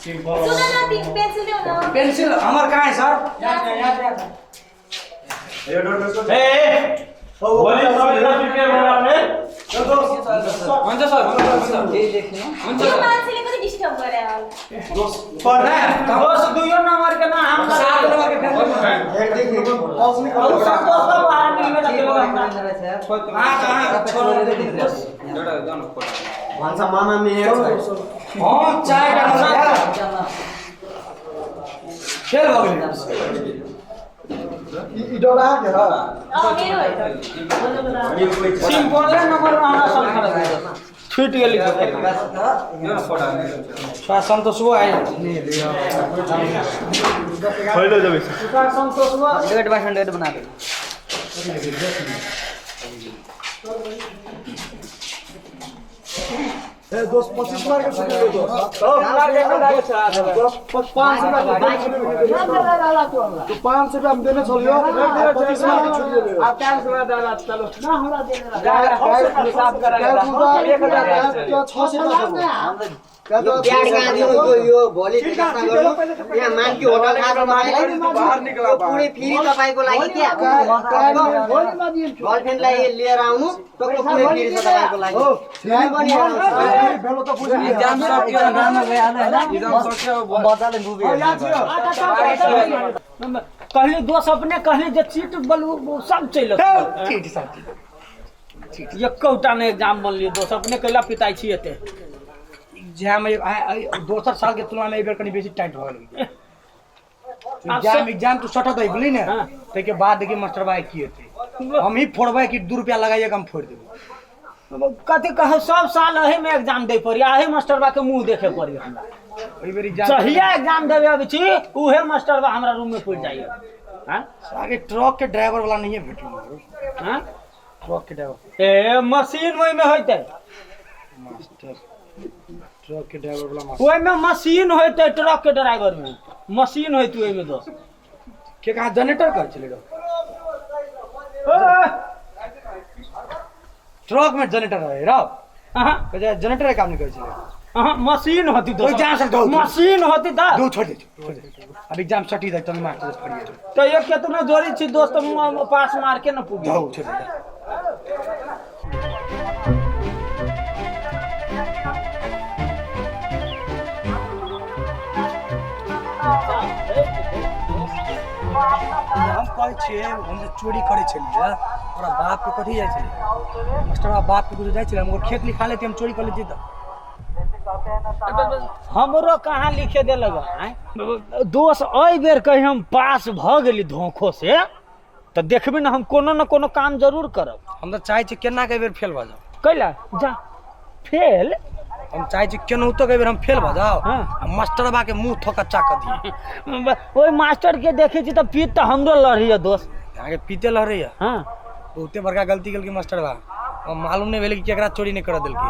Speaker 7: सुन न तिमी पेन्सिल देऊ न
Speaker 4: पेंसिल हमर कहाँ है सर
Speaker 6: यहाँ यहाँ यहाँ
Speaker 3: ए भोलि सबैजना प्रिपेयर भएर आउने
Speaker 4: हुन्छ सर हुन्छ
Speaker 6: यो
Speaker 7: मान्छेले पनि डिस्टर्ब गरे होला।
Speaker 6: दोस्त दुइयो नंबर के ना हम
Speaker 4: 7 नंबर के फेल।
Speaker 6: और संतोष बाबू हार मिलबे ना केलो हमरा।
Speaker 4: हां हां, छोड़ दे।
Speaker 8: भन्छ मामा मेयर छ।
Speaker 4: हम चाय का फेल भऽ गेलै।
Speaker 5: ई डरा के ह।
Speaker 7: अँ, मेरो हो त।
Speaker 6: सिम 15 नंबर में हमरा सब खड़ा छूट गेली।
Speaker 4: थोड़ा संतोषो आइ।
Speaker 3: फैलो जेबै।
Speaker 6: संतोष बाबू
Speaker 8: 100 बाय 100 बना दे।
Speaker 5: ए दोस्त, 25 मार्क के छुट्टी दे दोस्त। 500 रुपया तो 500 रुपया हम देने चलियो, 25 मार्क के छुट्टी दे।
Speaker 8: यो प्याड कहाँ दिनु त्यो यो भोलि व्यवस्था गर्नु। यहाँ मान्की होटल थाहा छ तपाईँलाई? यो पुरै फ्री तपाईँको लागि क्या, गर्लफ्रेन्डलाई लिएर आउनु, टक्क पुरै फ्री छ तपाईँको लागि। फ्री पनि आउँछ।
Speaker 6: कहली दोस्त, अपने कहली जे चीट बलू सब चलि
Speaker 4: ठीक सब।
Speaker 6: एकोटा नहि एग्जाम बनलियै दोस्त, अपने कैला पिताइ छी एते?
Speaker 4: एग्जाम दोसर साल के तुलना में एहि बेर कनि बेसी टाइट भऽ गेल एग्जाम। एग्जाम तो सटत है बुझली ने।
Speaker 6: हाँ।
Speaker 4: ताहिके बाद देखिए मास्टर भाई की हेतै, हम ही फोड़बै कि 2 रुपया लगाइए के हम फोड़ि देबै।
Speaker 6: कथी कहू, सब साल एही में एग्जाम दै पड़ी, एही मास्टरबा के मुंह देखे पड़ी हमरा।
Speaker 4: एहि बेर एग्जाम
Speaker 6: जहिया एग्जाम देवे अबै छी, उहे मास्टरबा हमरा रूम में पड़ि जाइए। हाँ।
Speaker 4: आगे ट्रक के ड्राइवर वाला नहीं भेटल।
Speaker 6: हाँ।
Speaker 4: ट्रक के ड्राइवर।
Speaker 6: ए मशीन ओहिमे होइतै।
Speaker 4: मास्टर, ट्रक के ड्राइवर वाला मास्टर।
Speaker 6: ओहिमे मशीन होइतै, ट्रक के ड्राइवर में मशीन होइतै ओहिमे दोस्त।
Speaker 4: के कहाँ जनरेटर कर छलै रौ? ट्रक में जनरेटर रहे रौ?
Speaker 6: अहाँ।
Speaker 4: जनरेटर के काम नहीं करै छलै।
Speaker 6: अहाँ, मशीन होती दोस्त।
Speaker 4: ओहि जान से दौ।
Speaker 6: मशीन होती तऽ
Speaker 4: दू, छोड़ दे, छोड़ दे। अब एग्जाम सटी जाए तब मास्टर से फरिए।
Speaker 6: तऽ एक केतनो जोड़ी छी दोस्त, मुँह पास मार के न पुगी।
Speaker 4: दौ, छोड़ दे। हम कहै छियै, हम जे चोरी करै छलियै, ओकरा बापके कथी जाइ छलै? मास्टरबा बापके कुछो जाइ छलै? हम ओकर खेत लिखा लेती, हम चोरी कर लेती तऽ।
Speaker 6: हमरो कहाँ लिखे देलक आँय दोस्त? एहि बेर कहीं हम पास भऽ गेली धोखो से तऽ देखबी ने, हम कोनो न कोनो काम जरूर करब।
Speaker 4: हम तऽ चाहै छी केना के बेर फेल भऽ जाउ।
Speaker 6: कैला जा फेल?
Speaker 4: हम चाहै छी केनाहितो के बेर हम फेल भऽ जाउ
Speaker 6: हाँ।
Speaker 4: आ मास्टरबा के मुँह थोकच्चा कऽ दियै।
Speaker 6: ओहि मास्टर के देखै छी तऽ पीत तऽ हमरो लड़ैया दोस्त।
Speaker 4: अहाँके पीते लहरैया।
Speaker 6: हाँ।
Speaker 4: बहुते बड़का गलती केलकै मास्टरबा। हमरा मालूम नहि भेलै कि केकरा चोरी नहि करऽ देलकै।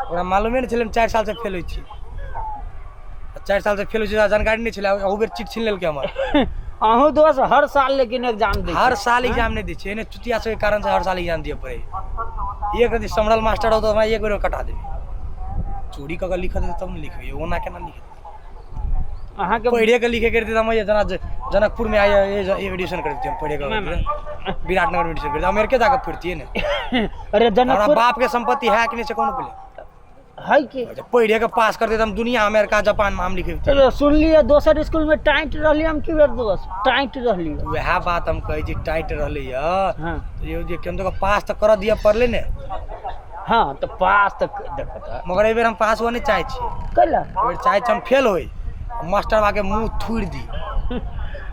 Speaker 4: ओकरा मालूमे नहि छलै हम 4 साल से फेल होइ छी। आ 4 साल से फेल होइ छी, जानकारी नहि छलै। अहू बेर चिट छीन लेलकै हमर।
Speaker 6: अहूँ दोस्त हर साल लेकिन एग्जाम दै छी।
Speaker 4: हर साल एग्जाम नहि दै छियै, एने चुतिया सबके कारण से हर साल एग्जाम दिअ पड़ै। एक रति सम्हरल मास्टर हो तऽ हमरा एक बेर कटा देबै। चोरी कऽ के लिखऽ देतै तब ने लिखबै, ओना केना लिखबै?
Speaker 6: अहाँके
Speaker 4: पढ़े के लिखे के रहतै तऽ हम जेना जनकपुर में आइ एडमिशन करैतियै, हम पढ़े के विराटनगर में एडमिशन करैतियै, अमेरिके जाके पढ़तियै ने।
Speaker 6: अरे
Speaker 4: हमरा
Speaker 6: जनकपुर
Speaker 4: बाप के संपत्ति है कि नहीं से कोनो पहिले।
Speaker 6: है कि
Speaker 4: पढ़े के पास करते तऽ हम दुनिया अमेरिका जापान में हम लिखेतियै।
Speaker 6: चलो, सुनलियै दोसर स्कूल में टाइट रहलियै हम की बेर दोस्त, टाइट रहलियै।
Speaker 4: वएह बात हम कहै छी, टाइट रहलै यऽ।
Speaker 6: हाँ।
Speaker 4: तऽ यो जे केहन तऽ पास तऽ करऽ दिअ पड़लै ने।
Speaker 6: हाँ, तऽ पास तऽ देखो तऽ।
Speaker 4: मगर एहि बेर हम पास हुअ नहि चाहै छी।
Speaker 6: कैला?
Speaker 4: एहि बेर चाहै छी हम फेल होइ, मास्टरबा के मुँह थुरि दी।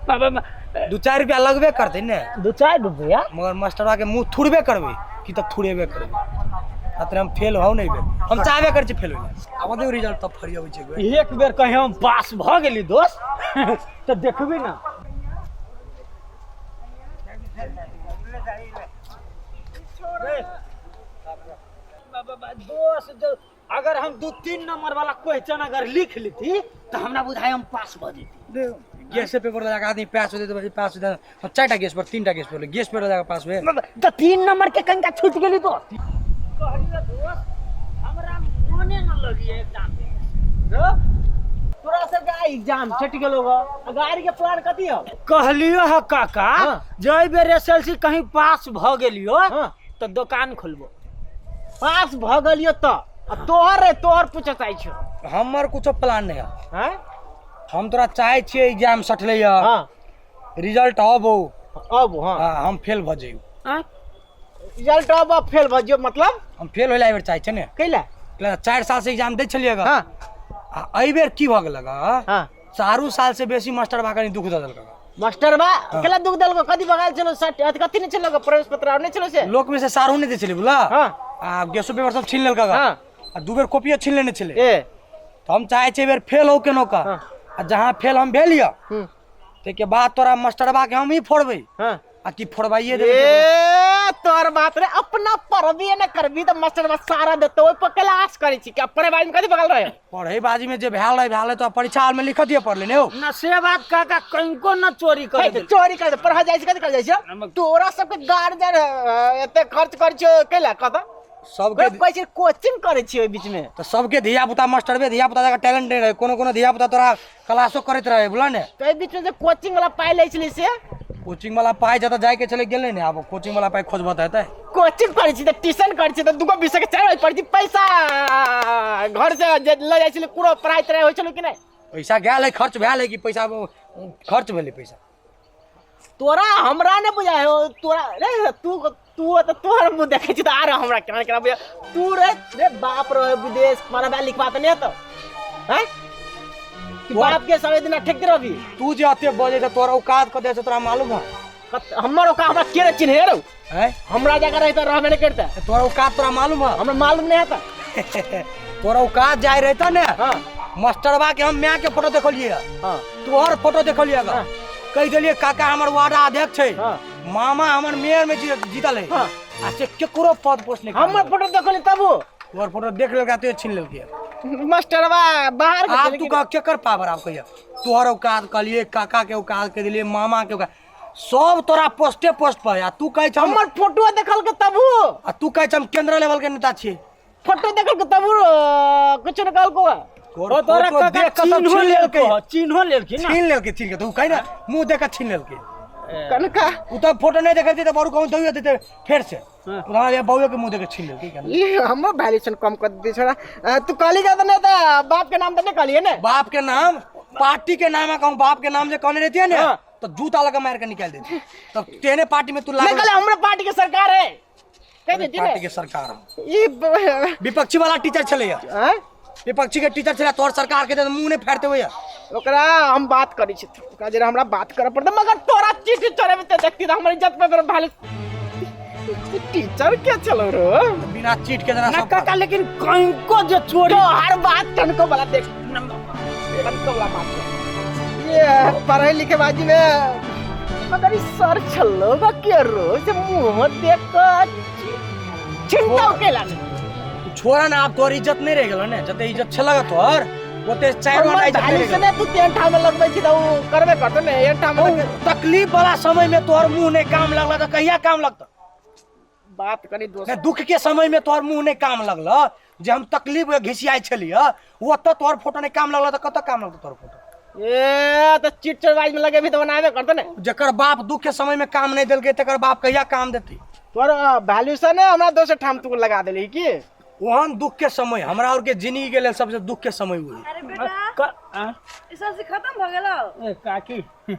Speaker 6: बाबा।
Speaker 4: 2-4 रुपया लगबे करतै ने।
Speaker 6: 2-4 रुपया।
Speaker 4: मगर मास्टरबा के मुँह थुरबे करबै कि तऽ थुरेबे करबै। मात्र हम फेल हौ नहि बेर हम चाहबे करै छी फेल होइ। आब दियौ रिजल्ट तब फरियाबै छी एक बेर।
Speaker 6: एक बेर कहीं हम पास भऽ गेली दोस्त तऽ देखबी ना। दोस्त, जो अगर हम 2-3 नंबर वाला क्वेश्चन अगर लिख लेती तऽ हमरा बुझाइ हम पास भऽ जेती।
Speaker 4: गैस पेपर लगा के आदमी पास हो जेतै, पास हो जेतै। हम 4टा गैस पर, 3टा गैस पर, गैस पेपर लगा के पास हुए।
Speaker 6: तऽ 3 नंबर के कनिका छूटि गेली दोस्त। कहलियै दोस्त, हमरा मोने न लगिए एग्जाम में।
Speaker 1: तोरा सबके आइ एग्जाम छटि गेलो ग, गाड़ी के प्लान कथी हौ?
Speaker 6: कहलियो ह काका,
Speaker 1: हाँ।
Speaker 6: जै बेर एसएलसी कहीं पास भऽ गेलियो
Speaker 1: हाँ।
Speaker 6: तऽ दोकान खोलबो।
Speaker 1: पास भऽ गेलियो तऽ? आ तोहर रे तोहर पूछऽ चाहै छियौ।
Speaker 4: हमर कुछो प्लान नहीं है।
Speaker 1: हैं?
Speaker 4: हम तोरा चाहे छियै एग्जाम सटले है।
Speaker 1: हाँ।
Speaker 4: रिजल्ट आबो।
Speaker 1: अब हाँ।
Speaker 4: हाँ, हम फेल भ जइयो।
Speaker 1: हाँ? रिजल्ट अब फेल भ जइयो मतलब?
Speaker 4: हम फेल होइला एहि बेर चाहै छियै ने।
Speaker 1: कैला?
Speaker 4: कैला 4 साल से एग्जाम दै छलियै ग।
Speaker 1: हाँ।
Speaker 4: आ एहि बेर की भऽ गेलक ग?
Speaker 1: हाँ।
Speaker 4: चारू साल से बेसी मास्टर बा कनी दुख दऽ देलक ग।
Speaker 1: मास्टर बा केला दुख देलको? कथी भगायल छलो? साठ अथी कथी नहि छलो ग? प्रवेश पत्र आर नहि छलो से?
Speaker 4: लोक में से सारू नहि दै छलै बुझला।
Speaker 1: हाँ।
Speaker 4: आ गेसो पेपर सब छीन लेलक ग।
Speaker 1: हाँ।
Speaker 4: आ 2 बेर कॉपियो छीन लेने छलै।
Speaker 1: ए।
Speaker 4: तऽ हम चाहै छियै एहि बेर फेल हो केनो का।
Speaker 1: हाँ।
Speaker 4: आ जहाँ फेल हम भेल यऽ
Speaker 1: हम्म।
Speaker 4: ताहिके बाद तोरा मास्टरबा के हम ही फोड़बै।
Speaker 1: हाँ।
Speaker 4: आ की फोड़बाइए देबै।
Speaker 1: ए तोहर बात रे, अपना पढ़बी ने करबी तऽ मास्टरबा सारा देतौ, ओहि पर क्लास करै छी कि पढ़े बाजी में कथी बगल रहे?
Speaker 4: पढ़े बाजी में जे भेल रहे भेल रहे, तो परीक्षा हाल में लिख दिए पड़ले ने हो।
Speaker 6: न से बात काका कनको न चोरी कर
Speaker 1: हे, चोरी कर पढ़ा जाइ छै कथी कर जाइ छै? तोरा सबके गार्जियन एते खर्च कर छियो कैला कत?
Speaker 4: सबके
Speaker 1: कहै छै कोचिंग करै छियै ओहि बीच में।
Speaker 4: तऽ सबके धिया पुता मास्टरबे धिया पुता जकाँ टैलेंट नहि रहै, कोनो कोनो धिया पुता तोरा क्लासो करैत रहै बुझल ने।
Speaker 1: तऽ एहि बीच में जे कोचिंग वाला पाइ लै छलै से?
Speaker 4: कोचिंग वाला पाइ जतऽ जाइके छलै गेलै ने, आब कोचिंग वाला पाइ खोजबऽ तऽ हेतै।
Speaker 1: कोचिंग करै छी तऽ ट्यूशन करै छी तऽ 2 विषय के 4 बजे पढ़ै छी, पैसा घर से जे लऽ जाइ छलै पूरा पढ़ाइ तढ़ाइ होइ छलै कि नहि?
Speaker 4: पैसा गेल है, खर्च भेल है कि पैसा खर्च भेलै पैसा?
Speaker 1: तोरा हमरा नहि बुझाइ हो तोरा रे, तू तू तऽ तोहर मुँह देखै छी तऽ आर हमरा केना केना बुझाइ तू रे। रे बाप रहे विदेश पढ़बा लिखबा तऽ नहि हेतौ हैं? कि बाप के सब दिना ठेकते रहबी?
Speaker 4: तू जे अते बजै छै तोरा औकात कते छै तोरा मालूम है?
Speaker 1: हमर औकात हमरा के चिन्हे रौ?
Speaker 4: हैं?
Speaker 1: हमरा जगह रहितै रहबे नहि करतै।
Speaker 4: तोरा औकात तोरा मालूम है?
Speaker 1: हमरा मालूम नहि हेतै।
Speaker 4: तोरा औकात जाय रहता ने।
Speaker 1: हाँ।
Speaker 4: मास्टरबा के हम my के फोटो देखलिए।
Speaker 1: हाँ।
Speaker 4: तोहर फोटो देखलिए।
Speaker 1: हाँ।
Speaker 4: कहि देलिए काका हमर वार्ड अध्यक्ष छै।
Speaker 1: हाँ।
Speaker 4: मामा हमर मेयर में जीतल है।
Speaker 1: हाँ।
Speaker 4: आ से केकरो पद पोस्ट नहीं।
Speaker 1: हमर फोटो देखली तब
Speaker 4: तोहर फोटो देख लेलका तो छीन लेलकै।
Speaker 1: मास्टरबा बाहर के
Speaker 4: आब तू कह केकर पावर आब कहिया? तोहर औकात कहलिए, काका के औकात कह देलिए, मामा के औकात, सब तोरा पोस्टे पोस्ट पर। आ तू कहै छ
Speaker 1: हमर फोटो देखल के तब
Speaker 4: आ तू कहै छ हम केंद्र लेवल के नेता छी।
Speaker 1: फोटो देखल के तब कुछ न कहलको।
Speaker 4: तोहर
Speaker 6: तोरा
Speaker 4: फोटो
Speaker 6: काका
Speaker 4: देख के सब
Speaker 6: चिन्हो
Speaker 4: छीन
Speaker 6: लेलकै,
Speaker 4: लेलकै।
Speaker 6: चिन्हो लेलखिन ना।
Speaker 4: छीन लेलकै, छीन के तू कहि ना मुंह देख के छीन लेलकै।
Speaker 1: कनका
Speaker 4: उ तऽ फोटो नहीं देखै तऽ बड़ू कहूँ दइयो देते फेर से। उहाँ जे बउए के मुंह देख के छीन लेलकै केना।
Speaker 1: ई हमर वैल्यूएशन कम कर दे छोड़ा। तू कहली का तऽ नहीं तऽ बाप के नाम तऽ नहीं कहलिए ने?
Speaker 4: बाप के नाम पार्टी के नाम कहूँ, बाप के नाम जे कहने रहती है ने
Speaker 1: हाँ।
Speaker 4: तो जूता लगा मार के निकाल देती। तब तेने पार्टी में तू
Speaker 1: नहीं
Speaker 4: लागल।
Speaker 1: कहले हमरे पार्टी के सरकार है कह देती
Speaker 4: पार्टी
Speaker 1: ने
Speaker 4: के सरकार है।
Speaker 1: ई
Speaker 4: विपक्षी वाला टीचर छलै
Speaker 1: हैं?
Speaker 4: विपक्षी के टीचर छलै, तोहर सरकार के मुंह नहीं फाड़ते हुए।
Speaker 1: ओकरा हम बात करै छी, ओकरा जरा हमरा बात करऽ पड़तै, मगर तोरा चिट्ठी चढ़ेबै तऽ देखती तऽ हमर इज्जत पे भाले टीचर के चलो रो
Speaker 4: बिना चीट के जरा
Speaker 6: ना
Speaker 4: सब
Speaker 6: काका लेकिन कनको जे चोरी
Speaker 1: तो हर बात टनको वाला देख टनको वाला बात ये पढ़े लिखे बाजी में मगर ई सर छलो बा के रो से मुंह देख के चिंता केला
Speaker 4: तू छोड़ा ना, आब तोहर इज्जत नहीं रह गेलो ने, जते इज्जत छलग तोहर ओते चारि
Speaker 1: हमर
Speaker 4: गोटा इज्जत
Speaker 1: भाई
Speaker 4: नहीं
Speaker 1: से
Speaker 4: रह
Speaker 1: ने तू तेन ठाम में लगबै छी तऽ उ करबे करतौ ने, एक ठाम में
Speaker 4: गेलो। तकलीफ वाला समय में तोहर मुंह नहीं काम लगला तऽ कहिया काम लगतौ?
Speaker 1: बात कनी दोस्त
Speaker 4: ने दुख के समय में तोहर मुंह नहीं काम लगल, जे हम तकलीफ में घिसियाइ छलियै ओतऽ तोहर फोटो नहीं काम लगल तऽ कतऽ काम लगतौ तोहर फोटो?
Speaker 1: ए तऽ चिट चोरबाज में लगेबी तऽ बनाबे करतौ ने।
Speaker 4: जकर बाप दुख के समय में काम नहीं देलकै तकर बाप कहिया काम देतै?
Speaker 1: तोहर वैल्यूएशन है हमरा दोसर ठाम तू लगा देलही की?
Speaker 4: ओहन दुख के समय हमरा और के जिंदगी के लेल सबसे दुख के समय वही।
Speaker 7: अरे बेटा ई सब से खत्म भ गेलौ?
Speaker 6: ए काकी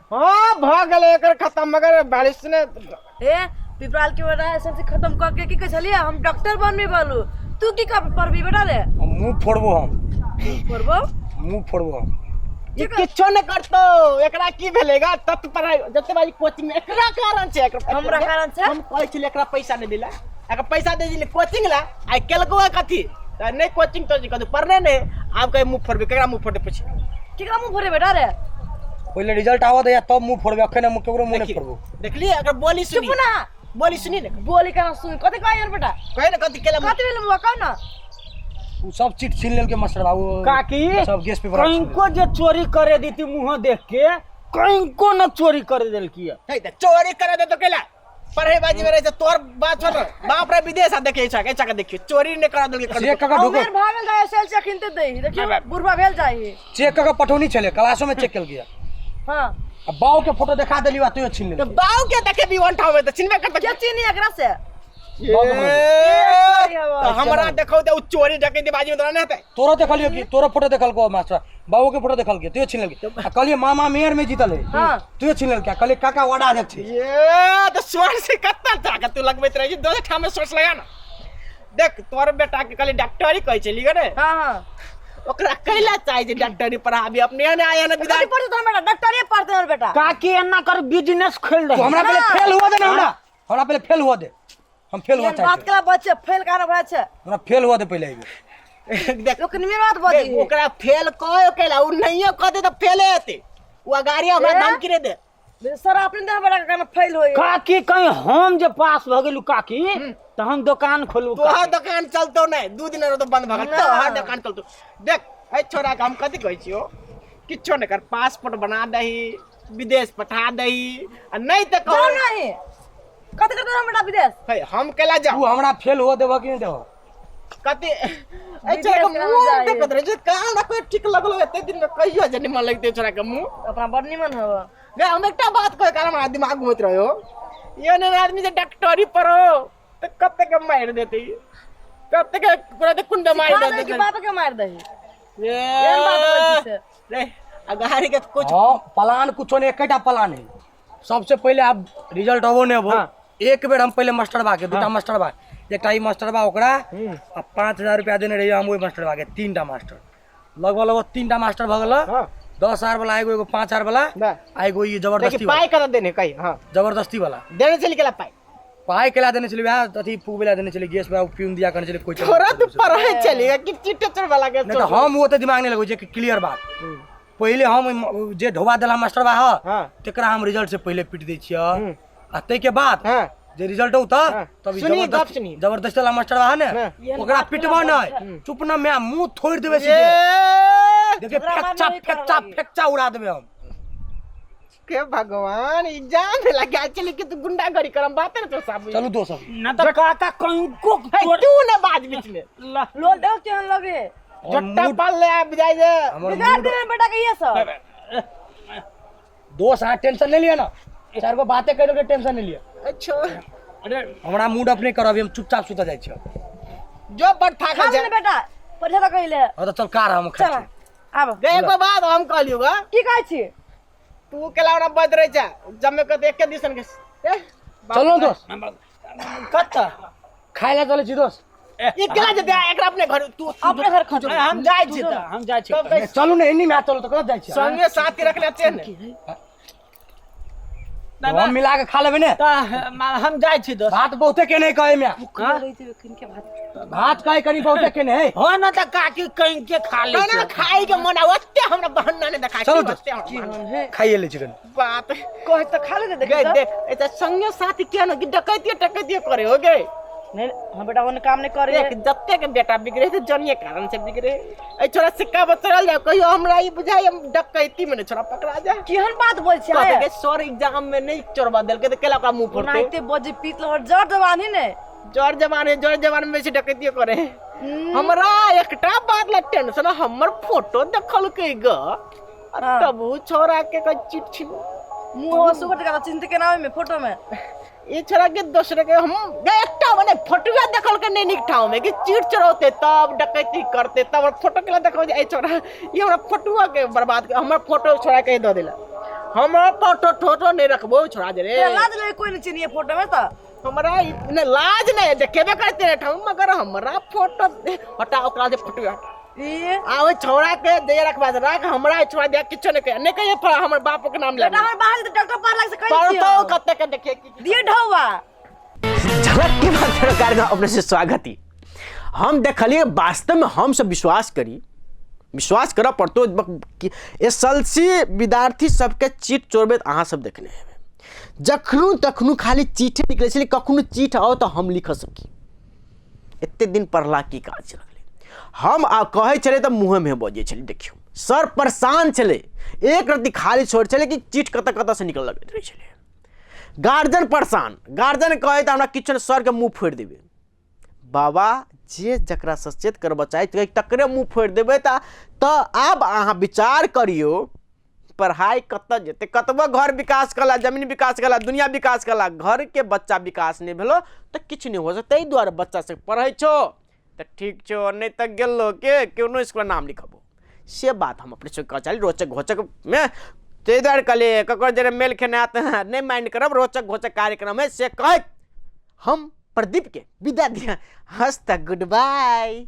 Speaker 1: हां भ गेलै एकर खत्म, मगर वैल्यूएशन
Speaker 7: ए पिपराल के बेटा सब से खत्म क के की कहै छलियै हम डॉक्टर बनबे बालू, तू की कर पढ़बी बेटा रे?
Speaker 4: हम मुंह फोड़बो, हम
Speaker 7: पढ़बो,
Speaker 4: मुंह फोड़बो हम।
Speaker 1: ई किछो नहि करतौ, एकरा की भेलै गा? तत पढ़ाई जते बाजी कोचिंग में एकरा कारण छै, एकरा
Speaker 7: हमरा कारण छै?
Speaker 1: हम कहै छलियै एकरा पैसा नहि दिला, एकरा पैसा दे दिली कोचिंग ला, आइ केलको है कथी तऽ नहि कोचिंग तो कथी पढ़ने नहि, आब कहे मुंह फोड़बे, केकरा मुंह फोड़बे पूछ,
Speaker 7: केकरा मुंह फोड़े बेटा रे?
Speaker 4: पहिले रिजल्ट आवत या तब मुंह फोड़बे, अखन हम केकरो मुंह नहीं फोड़बो।
Speaker 1: देखलियै अगर बोली सुनी,
Speaker 7: चुप ना,
Speaker 1: बोली सुनी ने,
Speaker 7: बोली केना सुनी? कथी कहै बेटा?
Speaker 1: कहे ने कथी केला
Speaker 7: कथी भेल मुंह कह ना?
Speaker 4: उ सब चिट छीन लेलके मास्टर बाबू।
Speaker 6: काकी
Speaker 4: सब गेस पेपर
Speaker 6: कनको जे चोरी करे देती मुंह देख के, कनको न चोरी करे देलकी है।
Speaker 1: हे त चोरी करे दे तो केला पढ़े बाजी में रहे छै, तोर बात छोड़, बाप रे विदेश आ देखे छै, ऐसा के देखियो चोरी ने करा देलके।
Speaker 4: चेक कऽ ढुको
Speaker 7: उमेर भागल जाय सेल से खिनते दे, देखियो बुढ़वा भेल जाय।
Speaker 4: चेक कऽ पठौनी छले, क्लासो में चेक केलकै।
Speaker 7: हां
Speaker 4: आ बाऊ के फोटो देखा देलियो आ तैयो छीन लेलकै।
Speaker 1: बाऊ के देखेबी वन ठाम त छिनबे करतौ।
Speaker 7: के चिन्ही एकरा से?
Speaker 1: ए, हमरा देखौ त उ चोरी डकैती बाजी में तोरा नहीं हेतै।
Speaker 4: तोरो देखलियो कि तोरो फोटो देखलको मास्टर बाबू के फोटो देखलके तू छीन लेलके आ कहलिए मामा मेयर में जीतल है।
Speaker 7: हाँ।
Speaker 4: तू छीन लेलके आ कहलिए काका वार्ड अध्यक्ष है।
Speaker 1: ये तो स्वर से कत्ता ताकत तू लगबैत रही दोसर ठाम में सोर्स लगा ना। देख तोर बेटा के कहली डॉक्टरी कहै छली गे ने।
Speaker 7: हाँ हाँ।
Speaker 1: ओकरा कैला चाहे जे डॉक्टरी पढ़ाबी अपने ने आया ना विदा
Speaker 7: कथी पढ़ते तोहर बेटा? डॉक्टरे पढ़ते हमर बेटा।
Speaker 6: काकी एना कर बिजनेस खोल
Speaker 4: तू
Speaker 6: रहे।
Speaker 4: हमरा पहले फेल हुआ दे ना, हमरा हमरा पहले फेल हुआ दे, हम फेल हुआ
Speaker 7: एहन बात
Speaker 4: चाहे।
Speaker 7: केला बच्चे फेल काना भए छै?
Speaker 4: हमरा फेल हुआ दे पहले एगो।
Speaker 1: देख
Speaker 7: लोक निमन बात बजी।
Speaker 1: देख, ओकरा फेल कह केला उ नहियो कह दे त फेले हेतै। उ अगाड़ी हमरा
Speaker 7: ए?
Speaker 1: धमकी रे दे।
Speaker 7: सर अपने देह बेटा के काना फेल होई।
Speaker 6: काकी कहीं हम जे पास भ गेलू काकी त हम दुकान खोलू।
Speaker 1: तोहर दुकान चलतो नहीं, 2 दिन तो बंद भगल।
Speaker 7: ना।
Speaker 1: तोहर दुकान चलतो। देख ए छोरा के हम कथी कहै छियो, किछो नहीं कर, पासपोर्ट बना दही, विदेश पठा दही, आ नहीं त
Speaker 7: जाओ
Speaker 1: कहो
Speaker 7: नहीं कथी करते हम बेटा विदेश?
Speaker 1: हे हम केला जाओ।
Speaker 4: तू हमरा फेल हुआ देबा कि नहीं देबा?
Speaker 1: कथी ए छोरा के
Speaker 7: विदेश केना
Speaker 1: मुंह
Speaker 7: जाई?
Speaker 1: देखत रहे जे कान ना कोई ठीक लगलो एते दिन में कहियो जे निमन लगते छोरा के मुंह।
Speaker 7: अपना बड़ निमन हव।
Speaker 1: गे हम एकटा बात कहे कारण हमरा दिमाग घूमत रहो, ये ने आदमी जे डॉक्टरी पढ़ो त कते के मार देते, कते के पूरा ते कुंडा मार
Speaker 7: सिखा दही
Speaker 1: देते
Speaker 7: कि बाप के मार दही?
Speaker 1: ए
Speaker 7: एहन बात बोलै छी से।
Speaker 1: रे अगाड़ी के कुछ
Speaker 4: हाँ प्लान कुछो नहीं, एकटा प्लान है। सबसे पहले आप रिजल्ट अबो नहीं अबो।
Speaker 1: हाँ।
Speaker 4: एक बेर हम पहले मास्टरबा के दूटा मास्टरबा, एकटा ई मास्टरबा ओकरा आ 5000 रुपया देने रहियै हम ओहि मास्टरबा के, 3टा मास्टर लगभग लगभग 3टा मास्टर भऽ गेल।
Speaker 1: हाँ।
Speaker 4: 10,000 वाला एगो, एगो 5,000 वाला
Speaker 1: ना।
Speaker 4: आ एगो ई जबरदस्ती
Speaker 1: देखी
Speaker 4: वाला।
Speaker 1: पाई कत देने कही? हाँ
Speaker 4: जबरदस्ती वाला
Speaker 1: देने चली गेला पाई।
Speaker 4: पाई केला देने चली, वएह अथी फूकबे देने चली, गैस वएह प्यून दिया करने चली, कोई चली।
Speaker 1: थोड़ा तू पढ़े चली कि चिट्टे चोर वाला के।
Speaker 4: नहीं तो हम ओते दिमाग नहीं लगबै छै कि क्लियर बात। पहिले हम जे ढोबा देला मास्टरबा ह
Speaker 1: हाँ।
Speaker 4: तेकरा हम रिजल्ट से पहिले पीट दै छियै आ ताहिके बाद
Speaker 1: हाँ।
Speaker 4: जे रिजल्ट औतऽ
Speaker 1: हाँ।
Speaker 4: तब ई
Speaker 1: सुनिए, गप
Speaker 4: जबरदस्ती
Speaker 1: सुनिए।
Speaker 4: जबरदस्ती वाला मास्टरबा ह ने
Speaker 1: हाँ।
Speaker 4: ओकरा पिटबो नहीं, चुप न मैं मुंह थोड़ि देबै सीधे।
Speaker 1: ए
Speaker 4: देखिए
Speaker 7: ओकरा
Speaker 4: फेक्चा
Speaker 7: मारने नहीं
Speaker 4: फेक्चा
Speaker 7: करवाई।
Speaker 4: फेक्चा उड़ा देबै हम।
Speaker 1: के भगवान एग्जाम में लगा चली कि तू गुंडागरी करम बात है ना तो साहब।
Speaker 4: चलू दोस्त सब।
Speaker 6: ना त काका कहीं को
Speaker 1: हे तू ना बाज बीच में
Speaker 7: लोल देव केहन लगे?
Speaker 1: जट्टा पाल ले आब जाय जे।
Speaker 4: हमर
Speaker 7: बिगाड़
Speaker 4: मूड
Speaker 7: दे बेटा के ये सब।
Speaker 4: दोस्त अहाँ टेंशन नहीं लिया ना, चार गो बातें कहि देलकै टेंशन नहीं लिया।
Speaker 1: अच्छा
Speaker 6: अरे
Speaker 4: हमरा मूड अपने करब, हम चुपचाप सुतऽ जाइ छियै।
Speaker 1: जो बड़ थाकल
Speaker 7: खा
Speaker 1: छै
Speaker 7: ले बेटा परीक्षा तऽ कहिले।
Speaker 4: हाँ तऽ चल कार हम खाइ
Speaker 7: चल
Speaker 4: छी।
Speaker 7: आब
Speaker 1: गे एगो बात हम कहलियौ गा।
Speaker 7: की कहै छी?
Speaker 1: तू केला हमरा बज रहे छै जमे के एके दिसन के। ए,
Speaker 4: चलो दोस्त
Speaker 6: कत
Speaker 4: खाइ लए चलै छी दोस्त।
Speaker 1: ई केला जेतै एकरा अपने घर तू
Speaker 7: अपने घर खा।
Speaker 6: हम जाइ छी त हम जाइ छी।
Speaker 1: तब कैसे
Speaker 4: चलू ने एनी में चलू तऽ कतऽ जाइ छी?
Speaker 1: संगे साथी रखले छै ने।
Speaker 4: हम मिला के खा लेबै ने।
Speaker 6: त हम जाइ छी दोस्त।
Speaker 4: भात बहुते के नहीं कहे में। भात कहे कनी बहुते के नहीं।
Speaker 6: हो न त काकी कहीं के खा ले।
Speaker 1: ना खाई के मन ओते हमरा बहाना नहीं देखा।
Speaker 4: चलू दोस्त। खाइए ले चिकन
Speaker 1: बात
Speaker 7: कहे त खा ले। देख
Speaker 1: गे देख एता संगे साथी किया न कि डकैती टकैती करे हो गे।
Speaker 7: नहीं हम बेटा ओने काम नहीं करे।
Speaker 1: देख जत्ते के बेटा बिगड़े से जनिए कारण से बिगड़े। ए छोरा सिक्का बचल जाओ कहियो हमरा ई बुझाई हम डकैती में ने छोरा पकड़ा जा।
Speaker 7: केहन बात बोल छै?
Speaker 1: कहते के सर एग्जाम में नहीं चोरबा देलके त केला ओकरा मुंह फोड़ते।
Speaker 7: ओनाहिते बजे पीत लहर जर जवानी ने।
Speaker 1: जर जवान जर जवान में से डकैती करे। हमरा एकटा बात ला टेंशन, हमर फोटो देखलकै ग तब उ छोरा के कह चिट छिन
Speaker 7: मुंह सुगर का चिंता के नाम में फोटो में
Speaker 1: ये छोरा के दोसरे के हम एकटा मने फोटुआ देखल के नहीं निक ठाव में कि चीट चढ़ौते तब डकैती करते तब फोटो के देखो जे ए छोरा ई हमरा फोटुआ के बर्बाद हमर फोटो छोरा के दऽ देला। हमरा फोटो ठोटो नहीं रखबो छोरा जे रे।
Speaker 7: लाज ले कोई नहीं चिनिए फोटो में त
Speaker 1: हमरा ने लाज नहीं देखेबे करते रे ठाव मगर हमरा फोटो हटा ओकरा जे फोटो हटा
Speaker 7: ई
Speaker 1: आ ओइ छोरा के दे रखबा राख हमरा छोरा दे किछो नहीं कहे नहीं कहे हमर बाप के नाम ले।
Speaker 7: बेटा हमर बाहर से डॉक्टर पार लग से कहि
Speaker 1: पढ़तो कते के देखिए
Speaker 7: दिए ढौवा।
Speaker 1: झलक के बाद कार्यक्रम अपने से स्वागत ही हम देखलिए वास्तव में हम सब विश्वास करी विश्वास करऽ पड़तो एस एल सी विद्यार्थी सबके चीट चोरबे अहाँ सब देखने हेबै। जखनू तखनू खाली चीटे निकलै छलै, कखनो चीट आओ तऽ हम लिख सकी। एते दिन पढ़ला की काज लगलै। हम आ कहै छलै तऽ मुँहेमे बजै छलै। देखियौ सर परेशान छलै, एक रत्ती खाली छोड़ छलै कि चीट कतऽ कतऽ से निकल लगैत रहै छलै। गार्जियन परेशान, गार्जियन कहै तऽ हमरा किछु नहि सरके मुँह फोड़ि देबै। बाबा जे जकरा सचेत करबऽ चाहै तकरे मुँह फोड़ि देबै तऽ आब अहाँ विचार करियौ। पढ़ाइ कतऽ जेतै? कतबो घर विकास कला, जमीन विकास कला, दुनिया विकास कला, घरके बच्चा विकास नहि भेलो तऽ किछु नहि हो सकतै। ताहि दुआरे बच्चा सब पढ़ै छौ तऽ ठीक छौ, नहि तऽ गेलो के कोनो इसकुल नाम लिखबो। से बात हम अपने सबके कहऽ चाहली रोचक घोचकमे। ताहि दुआरे कहलियै ककरो जरे मेल खेनाइ तऽ नहि माइंड करब, रोचक घोचक कार्यक्रम है से कहैत हम प्रदीपके विदा दिअ। हस्त गुड बाय।